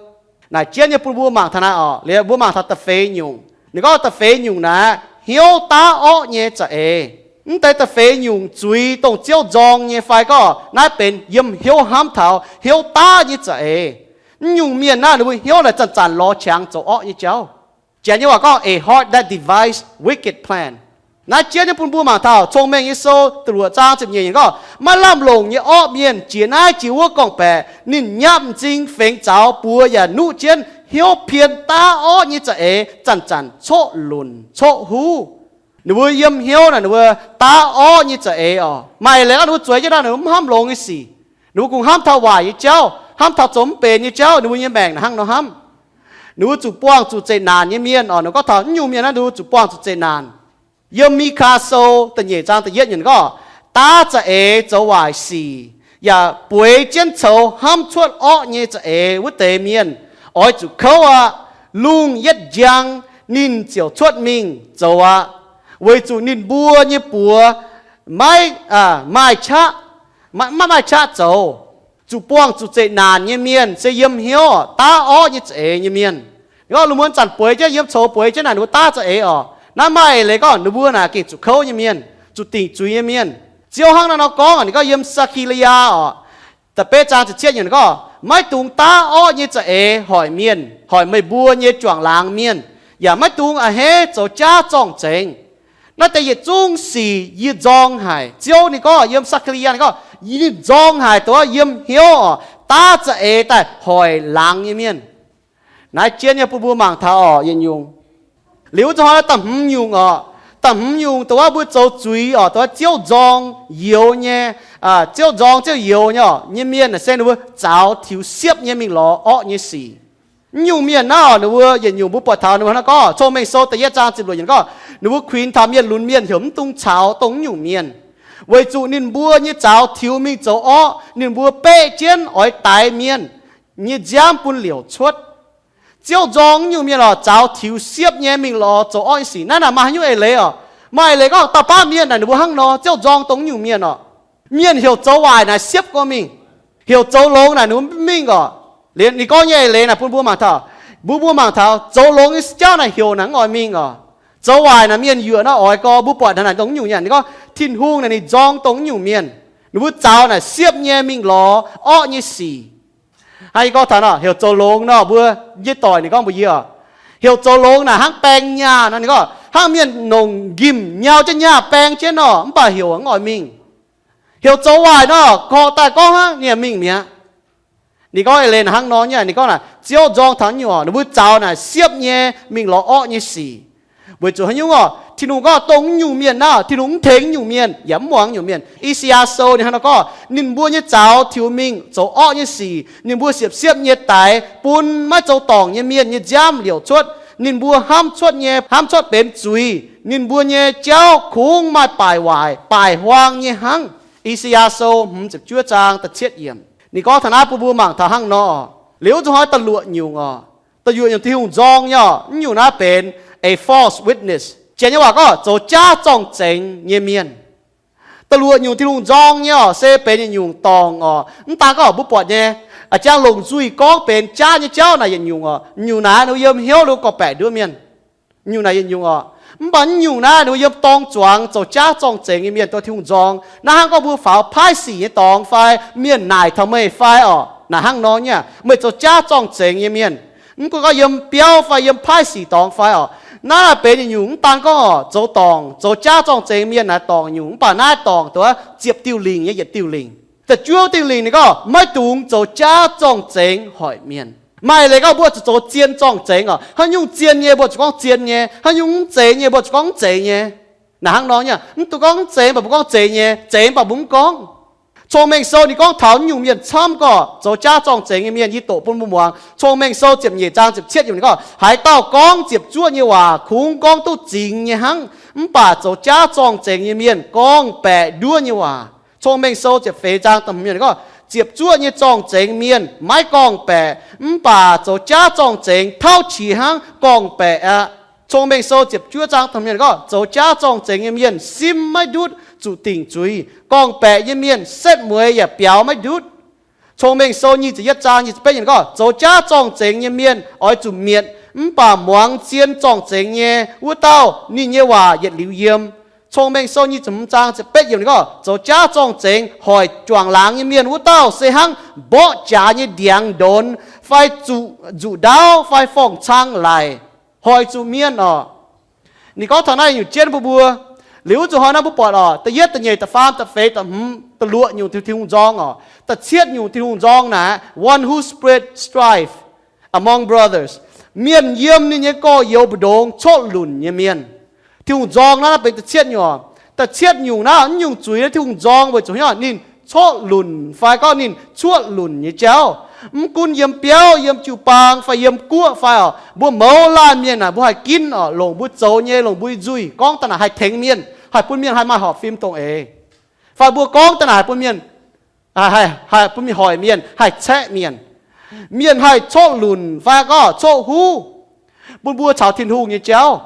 Naaic jienv nyei bun mbuo mangc taux naaiv oc. Liuz mbuo mangc taux da'feix nyungc. Ninh gorngv da'feix nyungc naaic hnyouv daav orqv nyei za'eix. Mv deix da'feix nyungc zuiz dongh Ziouv nzorng nyei fai gorngv naaiv benx yiem hnyouv hnamv taux hnyouv daav nyei za'eix. Mv nyungc mienh naaiv ninh mbuo hnyouv naaic zanc-zanc lorz qangx zoux orqv nyei jauv. Janx nyei waac gorngv a heart that devises wicked plan. Naaiv jienv nyei bun mbuo mangc taux Cong-Mengh Nyei Sou da'luoqc zaang ziepc nyeic yiemc gorngv, maiv lamh longc nyei orqv mienh jiex naaiv jiex wuov gorngv-baeqc, ninh nyapv m'zing fengx zaux buoz yaac nuqv jienv hnyouv pien daav orqv nyei za'eix zanc-zanc coqv lunc coqv huv. Ninh mbuo yiem hnyouv naaic ninh mbuo daav orqv nyei za'eix oc. Maaih leiz gorngv ninh mbuo zueiz jienv naaiv ninh mbuo mv hnamv longx nyei sic. Ninh mbuo kungx hnamv taux waaic nyei jauv, hnamv taux zoux mv benx nyei jauv, ninh mbuo nyei maengc naaic hnangv nor hnamv. Ninh mbuo zuqc buangh zuqc zeqc naanc nyei mienh oc. Ninh gorngv taux mv nyungc mienh naaiv ninh mbuo zuqc buangh zuqc zeqc naanc. Yiem Mikaa Sou da'nyeic zaang da'yietv yiemc gorngv, daav za'eix zoux waaic sic, yaac bueix jienv coux hnamv cuotv orqv nyei za'eix wuov deix mienh, oix zuqc kouv aqv. Lungh yietv njang ninh ziouc cuotv mingh zoux aqv, weic zuqc ninh mbuo nyei buoz maiv maaih qaqv, maiv maaih qaqv zoux. Zuqc buangh zuqc zeqc naanc nyei mienh se yiem hnyouv daav orqv nyei za'eix nyei mienh. Ninh gorngv lungh muonz zanc bueix jienv, yiem coux bueix jienv naaic ninh mbuo daav za'eix oc. Naaiv maaih eix leiz gorngv ninh mbuo naaic gengh zuqc kouv nyei mienh, zuqc dingc zuiz nyei mienh. Ziouv hnangv naaiv nor gorngv, ninh gorngv yiem Saa^kaa^li^yaa oc, da'betv zaang ziepc cietv yiemc gorngv, maiv dungx daav orqv nyei za'eix hoic mienh, hoic meih mbuo nyei juangc laangz mienh, yaac maiv dungx a'hneiv zoux jaav zorng-zengx. Naaiv deix yietc zungv sic yie nzorng haic. Ziouv ninh gorngv yiem Saa^kaa^li^yaa ninh gorngv, yie ninh nzorng haic dongh wuov yiem hnyouv oc daav za'eix daaih hoic laangz nyei mienh. Naaiv jienv nyei bun mbuo mangc taux oc yietc nyungc. Liuz wuov zanc hnoi da'hmz nyungc oc, da'hmz nyungc dongh wuov mbuo zoux zuiz oc, dongh wuov Ziouv nzorng youx nyei, Ziouv nzorng Ziouv youx nyei oc, nyei mienh naaic se ninh mbuo zaux tiux siepv nyei mingh lorz orqv nyei sic. Mv nyungc mienh naaiv oc, ninh mbuo yietc nyungc mbuo buatc taux ninh mbuo hnangv naaiv gorngv, Cong-Mengh Sou da'yietv zaang ziepc luoqc yiemc gorngv, ninh mbuo kuinx taux mienh lunx mienh heuc mv dungx caux dongh mv nyungc mienh, weic zuqc ninh mbuo nyei zaux tiux mingh zoux orqv, ninh mbuo beqv jienv oix daix mienh nyei nziaamv bun liouc cuotv. Ziouv nzorng mv nyungc mienh oc, zaux tiux siepv nyei mingh lorz zoux orqv nyei sic. Naaiv naaic maaih haaix nyungc eix leiz oc? Maaih eix leiz gorngv dauh baav mienh naaic ninh mbuo hnangv nor, Ziouv nzorng dongh mv nyungc mienh oc. Mienh heuc zoux waaic naaic siepv gorngv mingh, heuc zoux longx naaic ninh mbuo mv mingh oc. Liuz ninh gorngv nyei eix leiz naaic bun mbuo mangc taux, mbuo mbuo mangc taux zoux longx nyei jauv naaic heuc naaic mv oix mingh oc. Zoux waaic naaic mienh yuoqc naaiv oix gorx. Mbuo buatc naaic dongh mv nyungc nyanc, ninh gorngv Tin-Hungh naaic ninh nzorng dongh mv nyungc mienh. Ninh mbuo zaux naaic siepv nyei mingh lorz orqv nyei sic. Hnangv yie gorngv taux nor, heuc zoux longx nor, mbuo nyei doic ninh gorngv mbuox yie oc, heuc zoux longx naaic hnangv baeng nyaah nor. Ninh gorngv hnangv mienh nongc nqimh nyau jienv nyaah baeng jienv nor, mv baac heuc mv oix mingh. Heuc zoux waaic nor, gorqv daaih gorngv hnangv ninh mingh mi'aqv. Ninh gorngv eix leiz naaic hnangv nor nyei. Ninh gorngv naaic Ziouv nzorng taux nyungc oc, ninh mbuo zaux naaic siepv nyei mingh lorz orqv nyei sic. Weic zuqc haaix nyungc oc? Tin-Hungh gorngv dongh mv nyungc mienh naaiv, Tin-Hungh mv tengx mv nyungc mienh yaac mv muangx mv nyungc mienh. I^saa^yaa Sou ninh hnangv nor gorngv, ninh mbuo nyei zaux tiux mingh zoux orqv nyei sic, ninh mbuo siepv-siepv nyei daix bun maiv zoux dorngc nyei mienh nyei nziaamv liouc cuotv. Ninh mbuo hnamv cuotv nyei hnamv cuotv benx zuiz. Ninh mbuo nyei jauv kungx maaih baaic waaic baaic huaang nyei hnangv. I^saa^yaa Sou hmz ziepc juov zaang da'cietv yiemc. Ninh gorngv taux naaiv bun mbuo mangc taux hnangv nor. Liuz wuov zanc hnoi da'luoqc nyungc oc, da'luoqc nyungc Tin-Hungh nzorng nyei oc, mv nyungc naaiv benx a false witness. Janx nyei waac gorngv zoux jaav zorng-zengx nyei mienh. Da'luoqc nyungc Tin-Hungh nzorng nyei oc, se benx yietc nyungc dorngc oc. Mv daan gorngv mbuo buatc nyei, a'jang longc nzuih gorngv benx jaav nyei jauv naaic yietc nyungc oc. Nyungc naaiv ninh yiem hnyouv ninh gorqv-baeqc nduov mienh. Nyungc naaic yietc nyungc oc. Mv baac naaiv nyungc naaiv ninh mbuo yiem dorng zuangx zoux jaav zorng-zengx nyei mienh, dorh Tin-Hungh nzorng. Naaiv hnangv gorngv mbuo faaux paaiv sic nyei dorngx fai mienh naaic taux meih fai oc, naaic hnangv nor nyei, meih zoux jaav zorng-zengx nyei mienh. Mv gunv gorngv yiem biauv fai yiem paaiv sic dorngx fai oc, naaiv naaic benx yietc nyungc. Mv daan gorngv oc, zoux dorngc, zoux jaav zorng-zengx mienh naaic dorngc nyungc, mv baac naaiv dorngc duqv ziepc diuh lingc nyei yietc diuh lingc. Da'juov diuh lingc ninh gorngv maiv dungx zoux jaav zorng-zengx hoic mienh. Maaih leiz gorngv mbuo zuqc zoux zien zorng-zengx oc. Haaix nyungc zien nyei mbuo zuqc gorngv zien nyei, haaix nyungc mv zeiz nyei mbuo zuqc gorngv mv zeiz nyei. Naaic hnangv nor nyei, mv dungx gorngv mv zeiz, mv baac mbuo gorngv zeiz nyei, zeiz mv baac mbuo mv gorngv. Cong-mengh sou ninh gorngv taux naaiv nyungc mienh camv gorqv, zoux jaav zorng-zengx nyei mienh. Yie doqc bun mbuo muangx Cong-mengh sou ziepc nyeic zaang ziepc cietv yiemc ninh gorngv, haaix dauh gorngv ziepc zuoqv nyei waac kungx gorngv duqv zingx nyei hnangv, mv baac zoux jaav zorng-zengx nyei mienh gorngv-baeqc nduov nyei waac. Cong-mengh sou ziepc feix zaang da'hmz yiemc ninh gorngv, ziepc zuoqv nyei zorng-zengx mienh maiv gorngv-baeqc, mv baac zoux jaav zorng-zengx tauv qiex hnangv gorngv-baeqc aqv. Cong-mengh sou ziepc juov zaang da'hmz yiemc ninh gorngv, zoux jaav zorng-zengx nyei mienh sim maiv ndutv zuqc dingc zuiz, gorngv-baeqc nyei mienh setv mueiz yaac biaux maiv ndutv. Cong-mengh sou nyic ziepc yietv zaang nyic ziepc betv yiemc ninh gorngv, zoux jaav zorng-zengx nyei mienh oix zuqc mietc, mv baac muangx zien zorng-zengx nyei wuov dauh ninh nyei waac yietc liuz yiem. Cong-mengh sou nyic ziepc hmz zaang ziepc betv yiemc ninh gorngv, zoux jaav zorng-zengx hoic juangc laangz nyei mienh wuov dauh se hnangv mborqv jaax nyei ndiangx ndonx fai zuqc nzuqc ndaauv fai forng-cang laic, hoic zuqc mienh oc. Ninh gorngv taux naaiv nyungc jienv bun mbuo. Liuz wuov zuqc hnoi naaiv mbuo buatc oc, da'yietv, da'nyeic, da'faam, da'feix, da'hmz, da'luoqc nyungc Tin-Hungh nzorng oc. Da'cietv nyungc Tin-Hungh nzorng naaic, one who spread strife among brothers, mienh yiem ninh nyei gorx-youz mbu'ndongx coqv lunc nyei mienh. Tin-Hungh nzorng naaiv benx da'cietv nyungc. Da'cietv nyungc naaiv, naaiv nyungc zuiz naaiv Tin-Hungh nzorng weic zuqc haaix nyungc? Ninh coqv lunc fai gorngv ninh cuoqv lunc nyei jauv. Mv gunv yiem biauv, yiem jiu-baang fai yiem guoqv fai oc, mbuo mouz laanh mienh naaic mbuo haih ginv oc, longc mbuo zoux nyei, longc mbuo nzuih gorngv daaih naaic haih tengx mienh, haih bun mienh haih maaih horpc fim dongh eix. Fai mbuo gorngv daaih naaic haih bun mienh, haih bun mienh hoic mienh, haih caeqv mienh. Mienh haih coqv lunc fai gorngv coqv huv bun mbuo caux Tin-Hungh nyei jauv.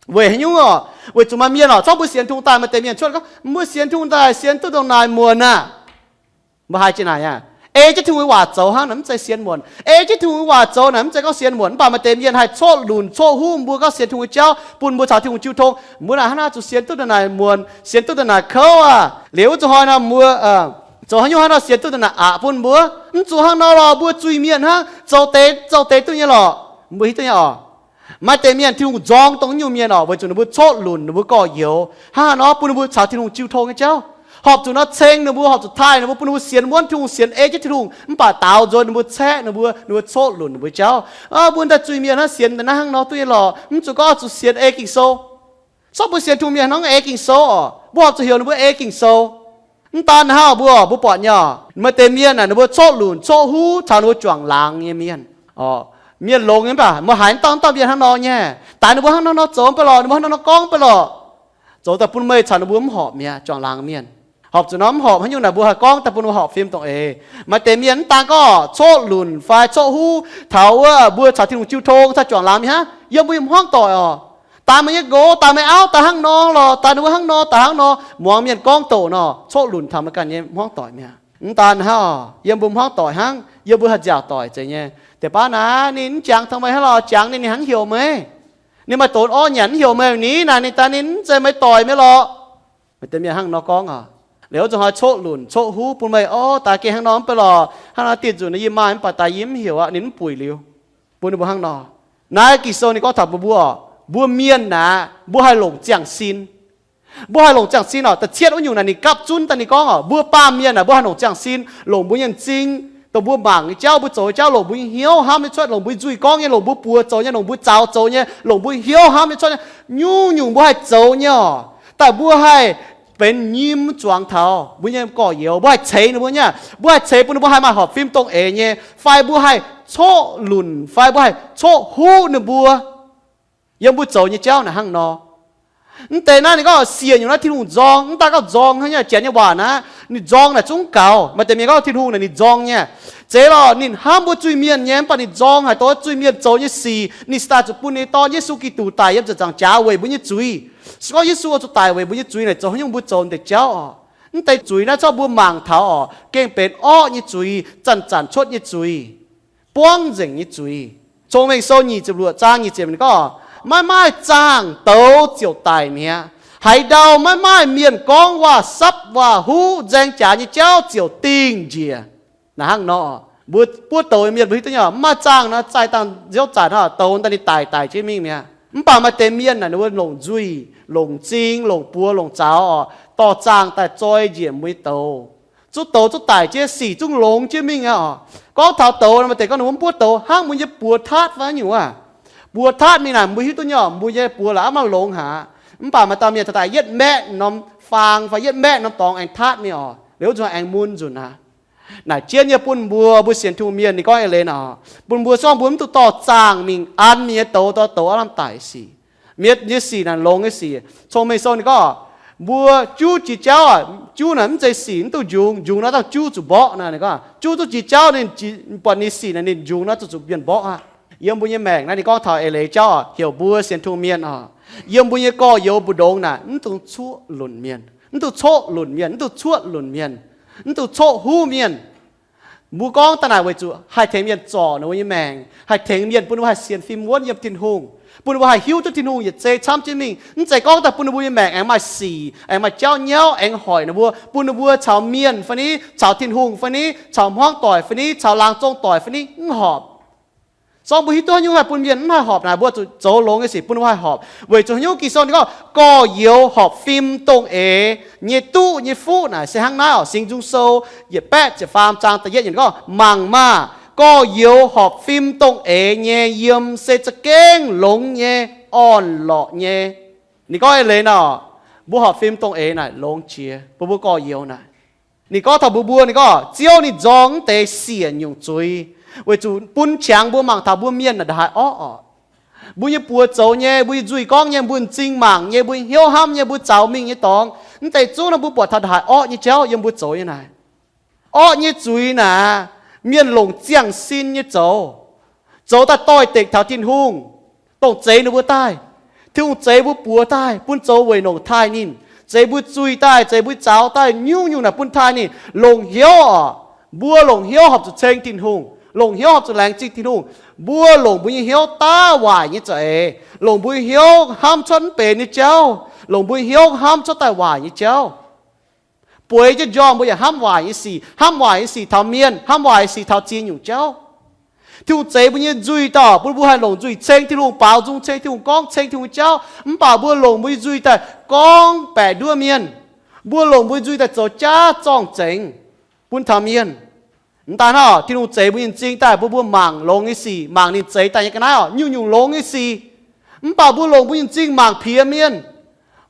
Weic haaix nyungc oc? Weic zuqc maaih mienh oc, zorqv mbuo sienx Tin-Hungh daaih, maaih deix mienh cuotv gorngv, mbuo sienx Tin-Hungh daaih sienx duqv ndongc naaic muonc aqv. Mbuo haiz jienv naaic aqv. Ei jienv Tin-Hungh nyei waac zoux hnangv naaic mv zeiz sienx muonc. Ei jienv Tin-Hungh nyei waac zoux naaic mv zeiz gorngv sienx muonc. Mv baac maaih deix mienh haih coqv lunc coqv huv mbuo gorngv sienx Tin-Hungh nyei jauv, bun mbuo caux Tin-Hungh jiu tong. Mbuo naaic hnangv naaiv zuqc sienx duqv ndongc naaic muonc, sienx duqv ndongc naaic kouv aqv. Liuz wuov zuqc hnoi naaic mbuo zoux haaix nyungc hnangv nor sienx duqv ndongc naaic aqc bun mbuo? Mv zuqc hnangv nor lorqc, mbuo zuiz-mienh hnangv, zoux deix zoux deix duqv nyei lorqc. Mbuo hiuv duqv nyei oc. Maaih deix mienh Tin-Hungh nzorng dongh nyungc mienh oc, weic zuqc ninh mbuo coqv lunc ninh mbuo gorx-youz. Hnangv haaix nor bun ninh mbuo caux Tin-Hungh jiu tong nyei jauv. Horpc zuqc nor ceng ninh mbuo, horpc zuqc taaih ninh mbuo, bun ninh mbuo sienx wuonv Tin-Hungh, sienx ei jienv Tin-Hungh, mv baac daaux nzuonx ninh mbuo caeqv ninh mbuo, ninh mbuo coqv lunc ninh mbuo jauv. Aa, mbuo daaih zuiz-mienh hnangv, sienx daaih naaiv hnangv nor duqv nyei lorqc. Mv zuqc gorngv zuqc sienx ei Ging-Sou. Zorqv mbuo sienx Tin-Hungh mienh hnangv ei Ging-Sou oc. Mbuo horpc zuqc heuc ninh mbuo ei Ging-Sou. Mv daan hnangv, mbuo, mbuo buatc nyei oc, maaih deix mienh naaic ninh mbuo coqv lunc coqv huv caux ninh mbuo juangc laangz nyei mienh. Mienh longx nyei mv baac meih haiz mv dauh mv dauh mienh hnangv nor nyei. Daaih ninh mbuo hnangv nor nor zoux mv baac lorqc, ninh mbuo hnangv nor nor gorngv mv baac lorqc, zoux daaih bun meih caux ninh mbuo mv horpc mi'aqv, juangc laangz mienh. Horpc zuqc nor mv horpc haaix nyungc naaic mbuo haih gorngv daaih bun ninh mbuo horpc fim dongh eix. Maaih deix mienh mv daan gorngv coqv lunc fai coqv huv taux wuov mbuo caux Tin-Hungh jiu tong caux juangc laangz mienh hnangv, yiem mbuo nyei hmuangv doic oc. Daaih meih nyei nqox, daaih meih auv, daaih hnangv nor lorqc, daaih ninh mbuo hnangv nor, daaih hnangv nor, muangx mienh gorngv doqc nor, coqv lunc taux meih ganh nyei hmuangv doic mi'aqv. Mv daan hnangv oc, yiem mbuo hmuangv doic hnangv, yiem mbuo haih nziaauc doic zeiz nyei. Deix baav naaic ninh mv jangx taux meih hnangv lorqc, jangx ninh, ninh hnangv heuc meih. Ninh maaih donx orv nyanc mv heuc meih, ninh naaic ninh daaih ninh mv zeiz meih doic mi'aqv lorqc. Maaih deix mienh hnangv nor gorngv oc. Liuz wuov zuqc hnoi coqv lunc coqv huv bun meih, orv, daaih gengh hnangv nor mv baac lorqc, hnangv nor dieh nzunc yie maaih mv baac daaih yie mv heuc aqv, ninh mv buic liuz, bun ninh mbuo hnangv nor. Naaiv Ging-Sou ninh gorngv taux mbuo, mbuo, mbuo mienh naaic mbuo haih longc ziangh sin. Mbuo haih longc ziangh sin oc. Da'cietv wuov nyungc naaic ninh gapv zunv daaih ninh gorngv oc, mbuo baamh mienh naaic mbuo haih longc ziangh sin, longc mbuo nyei m'zing, dongh mbuo mangc nyei jauv, mbuo zoux nyei jauv, longc mbuo nyei hnyouv hnamv nyei cuotv, longc mbuo nzuih gorngv nyei, longc mbuo buoz zoux nyei, longc mbuo zaux zoux nyei, longc mbuo hnyouv hnamv nyei cuotv nyei, nyungc-nyungc mbuo haih zoux nyei oc. Daaih mbuo haih benx nyim zuangx taux mbuo nyei gorx-youz, mbuo haih ceix ninh mbuo nyei, mbuo haih ceix bun ninh mbuo haih maaih horpc fim dongh eix nyei, fai mbuo haih coqv lunc, fai mbuo haih coqv huv ninh mbuo. Yiem mbuo zoux nyei jauv naaic hnangv nor. Mv deix naaiv ninh gorngv siec nyungc naaiv Tin-Hungh nzorng, mv daaih gorngv nzorng hnangv nyei, janx nyei waac naaiv, ninh nzorng naaic zungv gaux. Maaih deix mienh gorngv Tin-Hungh naaic ninh nzorng nyei. Zeiz lorqc, ninh hnamv mbuo zuiz-mienh nyei, mv baac ninh nzorng haic dongh zuiz-mienh zoux nyei sic, ninh cingx daaih zuqc bun ninh nyei Dorn Yesu Giduc daic yiem ziepc nzaangc jaax weic mbuo nyei zuiz. Se gorngv Yesu oix zuqc daic weic mbuo nyei zuiz naaic, zoux haaix nyungc mbuo zoux deix jauv oc? Mv deix zuiz naaiv zorqv mbuo mangc taux oc, gengh benx orqv nyei zuiz, zanc-zanc cuotv nyei zuiz, buangv nzengc nyei zuiz. Cong-Mengh Sou nyic ziepc luoqc zaang nyic ziepc gorngv, Maiv maaih zaangh douz ziouc daic mi'aqv. Haaix ndau maiv maaih mienh gorngv waac-sapv waac-huv nzaeng jaax nyei jauv ziouc dingh njiec. Naaic hnangv nor, mbuo buov douz nyei mienh mbuo hiuv duqv nyei, mv maaih zaangh nor, zaih dangh nziouv zanc nor, douz daaih ninh daic daic jienv mingh mi'aqv. Mv baac maaih deix mienh naaic ninh mbuo longc nzuih, longc m'zing, longc buoz, longc zaux oc, dorh zaangh daaih zoi njiec mbuo nyei douz. Zuqc douz zuqc daic jienv, sic zungv longx jienv mingh aqv oc. Gorngv taux douz, maaih deix gorngv ninh mbuo mv buov douz hnangv mbuo nyei buoz taatv fai nyungc aav. Buoz taatv mingh naaic mbuo hiuv duqv nyei oc, mbuo nyei buoz la'av maaih longx haic. Mv baac maaih dauh mienh taux daaih yietv maeqv norm faang fai yietv maeqv norm dorngx aengx taatv mingh oc. Liuz wuov nzunc aengx mun nzunc aqv. Naaic jienv nyei bun mbuo, mbuo sienx Tin-Hungh mienh ninh gorngv eix leiz naaic, bun mbuo zorngv mbuo mv duqv dorh zaangh mingh an mienh nyei douz, dorh douz aav lamh daic sic. Mienh nyei sic naaic longx nyei sic. Cong-Mengh Sou ninh gorngv, mbuo juv jiex jauv, juv naaic mv zeiz sic mv duqv njungx, njungx naaiv dangh juv zuqc mborqv naaic. Ninh gorngv juv duqv jiex jauv ninh buatc ninh sic naaic ninh njungx naaiv zuqc zuqc mienh mborqv aqv. Yiem mbuo nyei maengc naaiv ninh gorngv taux eix leiz jauv oc, heuc mbuo sienx Tin-Hungh mienh oc, yiem mbuo nyei gorx-youz mbu'ndongx naaic mv dungx cuoqv lunc mienh, mv dungx coqv lunc mienh, mv dungx cuoqv lunc mienh, mv dungx coqv huv mienh. Mbuo gorngv daaih naaic weic zuqc haih tengx mienh zorc ninh mbuo nyei maengc, haih tengx mienh bun ninh mbuo haih sienx fim wuonv yiem Tin-Hungh, bun ninh mbuo haih hiuv duqv Tin-Hungh yietc zei camv jienv mingh. Mv zeiz gorngv daaih bun ninh mbuo nyei maengc aengx maaih sic, aengx maaih jauv nyauv aengx hoic ninh mbuo, bun ninh mbuo caux mienh fai ni, caux Tin-Hungh fai ni, caux hmuangv doic fai ni, caux laangz zong doic fai ni mv horpc. Zorngv mbuo hiuv duqv haaix nyungc haih bun mienh mv haih horpc naaic, mbuo zuqc zoux longx nyei sic bun ninh mbuo haih horpc. Weic zuqc haaix nyungc? Ging-Sou ninh gorngv gorx-youz horpc fim dongh eix nyei duqv nyei fuqv naaic se hnangv naaiv oc. Singx Nzung Sou yietc baeqv ziepc faam zaang da'yietv yienc gorngv, mangc maah! Gorx-youz horpc fim dongh eix nyei yiem se za'gengh longx nyei, orn-lorqc nyei. Ninh gorngv eix leiz nor, mbuo horpc fim dongh eix naaic longx jiex bun mbuo gorx-youz naaic. Ninh gorngv taux mbuo mbuo, ninh gorngv Ziouv ninh nzorng mv deix siec nyungc zuiz, weic zuqc bun qangx mbuo mangc taux mbuo mienh naaic ndongc haaix orqv oc. Mbuo nyei buoz zoux nyei, mbuo nyei nzuih gorngv nyei, mbuo m'zing mangc nyei, mbuo nyei hnyouv hnamv nyei, mbuo zaux mingh nyei dorngx, mv deix zungv naaiv mbuo buatc taux ndongc haaix orqv nyei jauv yiem mbuo zoux nyei naaic. Orqv nyei zuiz naaic, mienh longc ziangh sin nyei zoux, zoux daaih doix-dekc taux Tin-Hungh, dongh zeix ninh mbuo daaih. Tin-Hungh zeix mbuo buoz daaih bun zoux weic nongc taaih ninh, zeix mbuo zuiz daaih, zeix mbuo zaux daaih, nyungc-nyungc naaic bun taaih ninh. Longc hnyouv oc, mbuo longc hnyouv horpc zuqc ceng Tin-Hungh, longc hnyouv horpc zuqc laengz zingh Tin-Hungh. Mbuo longc mbuo nyei hnyouv daav waaic nyei za'eix, longc mbuo nyei hnyouv hnamv cuotv mv benx nyei jauv, longc mbuo nyei hnyouv hnamv cuotv daaih waaic nyei jauv. Bueix jienv njormh mbuo yaac hnamv waaic nyei sic, hnamv waaic nyei sic taux mienh, hnamv waaic nyei sic taux ziex nyungc jauv. Tin-Hungh zeix mbuo nyei nzuih daaih bun mbuo haih longc nzuih ceng Tin-Hungh, baaux nzung ceng Tin-Hungh, gorngv ceng Tin-Hungh jauv. Mv baac mbuo longc mbuo nyei nzuih daaih gorngv baeqc nduov mienh. Mbuo longc mbuo nyei nzuih daaih zoux jaav zorng-zengx bun taux mienh. Mv daaih hnangv, Tin-Hungh zeix mbuo nyei m'zing daaih bun mbuo mangc longx nyei sic, mangc ninh zeix daaih nyei ga'naaiv oc, nyungc-nyungc longx nyei sic. Mv baac mbuo longc mbuo nyei m'zing mangc piex mienh.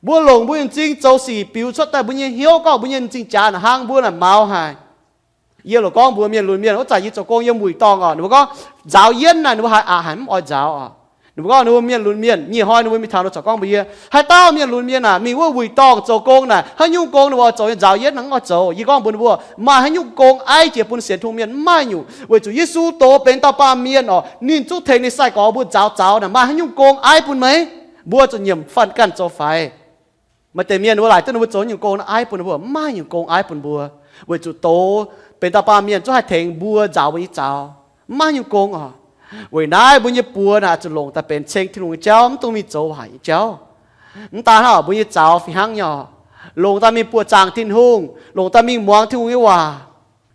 Mbuo longc mbuo nyei m'zing zoux sic biux cuotv daaih mbuo nyei hnyouv, gorngv mbuo nyei m'zing jaax naaic hnangv, mbuo naaic maux haic. Yie loc gorngv mbuox mienh lunx mienh, wuov zanc yie zoux gong yiem wuic dorngh oc, ninh mbuo gorngv nzaaux yienv naaic ninh mbuo haiz aqc haic mv oix nzaaux oc. Ninh mbuo gorngv ninh mbuo mienh lunx mienh, nyic hnoi ninh mbuo mingh taux ninh mbuo corc gorngv mbuox yie, haaix dauh mienh lunx mienh aah, mingh wuov wuic dorngh zoux gong naaic, haaix nyungc gong ninh mbuo oix zoux nyei, nzaaux yienv naaic mv oix zoux. Yie gorngv mbuox ninh mbuo, maaih haaix nyungc gong aiv jiex bun sienx Tin-Hungh mienh? Mv maaih nyungc. Weic zuqc Yesu doz benx dauh baamh mienh oc, ninh zungv tengx ninh sai-gorx mbuo nzaaux zaux naaic, maaih haaix nyungc gong aiv bun meih? Mbuo zuqc nyiemc fanh ganh zoux faix. Maaih deix mienh ninh mbuo laaic duqv ninh mbuo zoux nyungc gong aiv bun ninh mbuo, mv maaih nyungc gong aiv bun mbuo. Weic zuqc doz benx dauh baamh mienh zungv haih tengx mbuo nzaaux mbuo nyei zaux, mv maaih nyungc gong oc. Weic naaiv mbuo nyei buoz naaic zuqc longc daaih benx ceng Tin-Hungh nyei jauv, mv dungx mingh zoux waaic nyei jauv. Mv daan hnangv, mbuo nyei zaux fih hnangv nyei oc, longc daaih mingh buoqc zaangc Tin-Hungh, longc daaih mingh muangx Tin-Hungh nyei waac.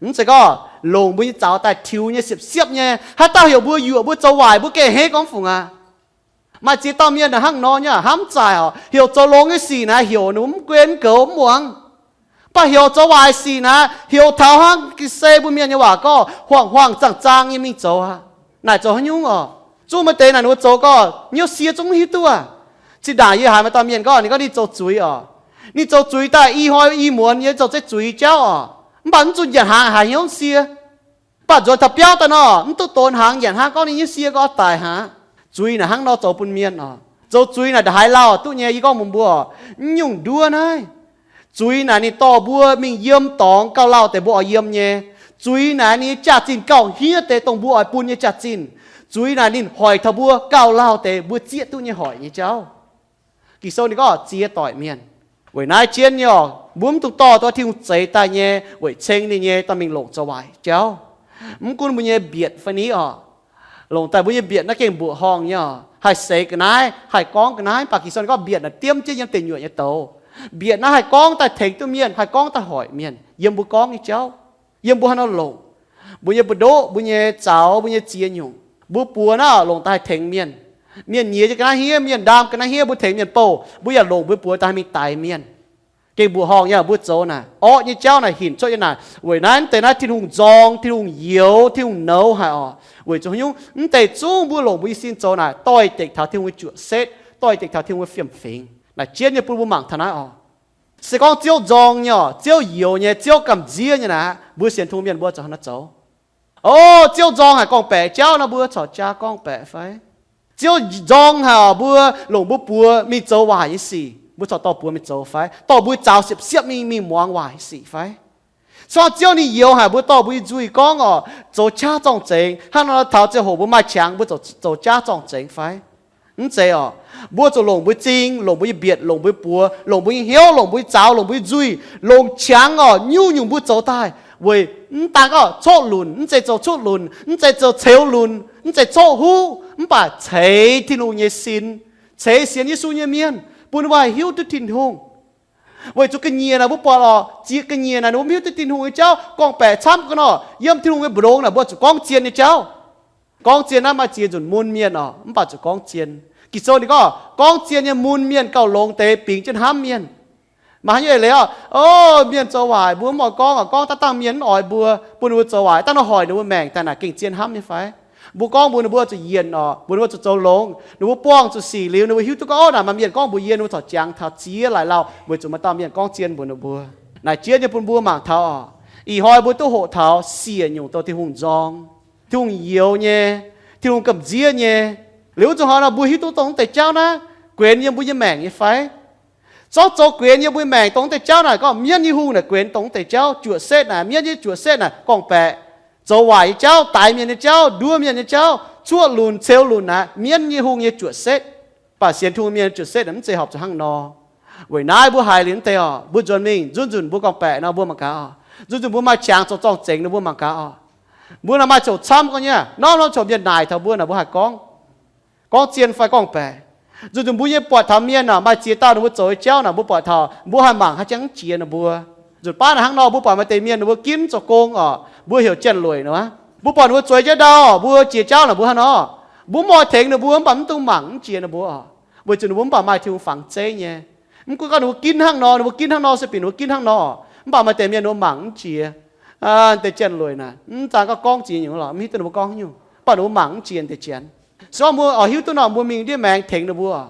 Mv zeiz gorngv longc mbuo nyei zaux daaih tiux nyei, siepv-siepv nyei. Haaix dauh heuc mbuo yuoqc mbuo zoux waaic, mbuo gengh hneiv gorngv fungc aqv. Maaih ziex dauh mienh naaic hnangv nor nyei, hnamv zaaic oc. Heuc zoux longx nyei sic naaic, heuc ninh mv guen mv goux mv muangx. Mv baac heuc zoux waaic sic naaic, heuc taux hnangv ga'sie mbuo mienh nyei waac gorngv huaang-huaang zaang-zaang nyei mingh zoux aqv. Naaic zoux haaix nyungc oc? Zungv maaih deix naaic ninh mbuo zoux gorngv hnyouv sie zungv mv hiuv duqv aqv. Zinh ndaangc yie haiz maaih dauh mienh gorngv, ninh gorngv ninh zoux zuiz oc. Ninh zoux zuiz daaih i hnoi i muonz nyei zoux zeiv zuiz jauv oc. Mv baac mv zuqc nyanc hnaangx haiz hnyouv sie. Mv baac nzuonx taux biauv daaih nor, mv duqv donx hnaangx nyanc hnangv, gorngv ninh hnyouv sie gorngv daic aqv. Zuiz naaic hnangv nor zoux bun mienh oc. Zoux zuiz naaic ndongc haaix lauh duqv nyei, yie gorngv mbuox mbuo, mv nyungc nduov naaiv. Zuiz naaic ninh dorh mbuo mingh yiem dorngx gauh lauh deix mbuo oix yiem nyei. Zuiz naaic ninh nyei jaax-zinh gauh hniev deix dongh mbuo oix bun nyei jaax-zinh. Zuiz naaic ninh hoic taux mbuo gauh lauh deix mbuo zieqv duqv nyei hoic nyei jauv. Ging-Sou ninh gorngv ziex doic mienh. Weic naaiv jienv nyei oc, mbuo mv dungx dorh dongh Tin-Hungh zeix daaih nyei weic ceng ninh nyei dorh mingh longc zoux waaic jauv. Mv gunv mbuo nyei mbietc fai ni oc, Longc daaih mbuo nyei mbietc naaiv gengh mbuoqc horngh nyei oc. Haih seix ga'naaiv, haih gorngv ga'naaiv, mv baac Ging-Sou gorngv mbietc naaic diemv jienv yiem deic nyuoqc nyei douz. Mbietc naaiv haih gorngv daaih tengx duqv mienh, haih gorngv daaih hoic mienh. Yiem mbuo gorngv nyei jauv, yiem mbuo haaix nor longc, mbuo nyei mbu'ndoqv, mbuo nyei zaux, mbuo nyei ziex nyungc, mbuo buoz naaiv longc daaih haih tengx mienh. Mienh nyiex jienv ga'naaiv hniev, mienh ndaam ga'naaiv hniev, mbuo tengx mienh bouh, mbuo yaac longc mbuo buoz daaih haih mingh daix mienh. Gengh mbuoqc horngh nyei, mbuo zoux naaic orqv nyei jauv naaic hinc cuotv nyei naaic. Weic naaiv deix naaiv Tin-Hungh nzorng, Tin-Hungh youx, Tin-Hungh nouz haic oc. Weic zuqc haaix nyungc? Mv deix zungv mbuo longc mbuo nyei sin zoux naaic doix-dekc taux Tin-Hungh nyei juoqc setv, doix-dekc taux Tin-Hungh nyei fiem-fingx. Naaic jienv nyei bun mbuo mangc taux naaiv oc. Se gorngv Ziouv nzorng nyei oc, Ziouv youx nyei, Ziouv gamh nziev nyei naaic, mbuo sienx Tin-Hungh mienh mbuo ziouc hnangv naaiv zoux. O, Ziouv nzorng haic, gorngv-baeqc jauv nor mbuo corc jaa gorngv-baeqc fai? Ziouv nzorng haic oc, mbuo longc mbuo buoz mingh zoux waaic nyei sic, mbuo corc dorh buoz mingh zoux fai? Dorh mbuo zaux siepv-siepv mingh, mingh muangx waaic nyei sic fai? Se gorngv Ziouv ninh youx haic, mbuo dorh mbuo nyei nzuih gorngv oc, zoux qaqv zorng-zengx, hnangv nor taux ziangh hoc mbuo maaih qangx mbuo zoux qaqv zorng-zengx fai? Mv zeiz oc. Mbuo zuqc longc mbuo zing, longc mbuo nyei mbietc, longc mbuo nyei buoz, longc mbuo nyei hnyouv, longc mbuo nyei zaux, longc mbuo nyei nzuih, longc qangx oc, nyungc-nyungc mbuo zoux daaih weic mv daan gorngv coqv lunc, mv zeiz zoux coqv lunc, mv zeiz zoux ceux lunc, mv zeiz coqv huv, mv baac ceix Tin-Hungh nyei sin, ceix sienx Yesu nyei mienh, bun ninh mbuo haih hiuv duqv Tin-Hungh. Weic zuqc ga'nyiec naaic mbuo buatc oc, ziex ga'nyiec naaic ninh mbuo mv hiuv duqv Tin-Hungh nyei jauv, gorngv-baeqc camv ga'naaiv. Yiem Tin-Hungh nyei mbu'ndongx naaic mbuo zuqc gorngv zien nyei jauv. Gorngv zien naaiv maaih ziex nzunc mun mienh oc, mv baac zuqc gorngv zien. Ging-Sou ninh gorngv, gorngv zien nyei mun mienh gauh longx deix bingx jienv hnamv mienh. Maaih haaix nyungc eix leiz oc, o, mienh zoux waaic mbuo mv oix gorngv oc, gorngv daaih dangh mienh mv oix mbuo, bun ninh mbuo zoux waaic, dangh nor hoic ninh mbuo maengc daaih naaic gengh zien hnamv nyei fai? Mbuo gorngv mbuox ninh mbuo zuqc yienc oc, mbuox ninh mbuo zuqc zoux longx, ninh mbuo buangh zuqc sic liuz, ninh mbuo hiuv duqv gorngv, o, naaic maaih mienh gorngv mbuox yie, ninh mbuo corc jangx taux ziex laaix lauh weic zuqc maaih dauh mienh gorngv zien mbuox ninh mbuo. Naaic jienv nyei bun mbuo mangc taux oc, ih hnoi mbuo duqv hoqc taux siec nyungc douz Tin-Hungh nzorng, Tin-Hungh youx nyei, Tin-Hungh gamh nziev nyei. Liuz wuov zanc hnoi nor mbuo hiuv duqv dongh deix jauv naaiv guenx yiem mbuo nyei maengc nyei fai? Zorqv zoux guenx yiem mbuo nyei maengc dongh deix jauv naaic gorngv mienv nyei hungh naaic guenx dongh deix jauv, juoqc setv naaic, mienv nyei juoqc setv naaic gorngv-baeqc, zoux waaic nyei jauv, daix mienh nyei jauv, nduov mienh nyei jauv, cuoqv lunc, ceux lunc naaic, mienv nyei hungh nyei juoqc setv. Mv baac sienx Tin-Hungh mienh nyei juoqc setv naaic mv zeiz horpc zuqc hnangv nor. Weic naaiv mbuo haiz liuz mv deix oc, mbuo nzuonx mingh nzunc nzunc mbuo gorngv-baeqc nor mbuo mangc gaax oc. Nzunc nzunc mbuo maaih qangx zoux zorng-zengx nor mbuo mangc gaax oc. Mbuo naaic maaih coqc camv gorngv nyei, norm norm coqc mienh naaic taux mbuo naaic mbuo haih gorngv, gorngv zien fai gorngv-baeqc. Nzunc nzunc mbuo nyei buatc taux mienh naaic maaih ziex dauh ninh mbuo zoux nyei jauv naaic mbuo buatc taux mbuo haih mangc haaix jangx mv jiex ninh mbuo. Nzunc baav naaic hnangv nor mbuo buatc maaih deix mienh ninh mbuo ginv zoux gong oc, mbuo heuc janx-lueic nor. Mbuo buatc ninh mbuo zueiz jienv ndau oc, mbuo jiex jauv naaic mbuo hnangv nor, mbuo mv oix tengx ninh mbuo mv baac mv dungx mangc mv jiex ninh mbuo oc. Weic zuqc ninh mbuo mv baac maaih Tin-Hungh fangx zeiv nyei. Mv gunv gorngv ninh mbuo ginv hnangv nor, ninh mbuo ginv hnangv nor se bieqc ninh mbuo ginv hnangv nor, mv baac maaih deix mienh ninh mbuo mangc mv jiex. Deix janx-lueic naaic mv zaan gorngv gorngv ziex nyungc lorqc, mv hiuv duqv ninh mbuo gorngv haaix nyungc, mv baac ninh mbuo mangc mv jiex deix janx. Se gorngv mbuo oix hiuv duqv nor mbuo mingh ndiev maengx tengx ninh mbuo.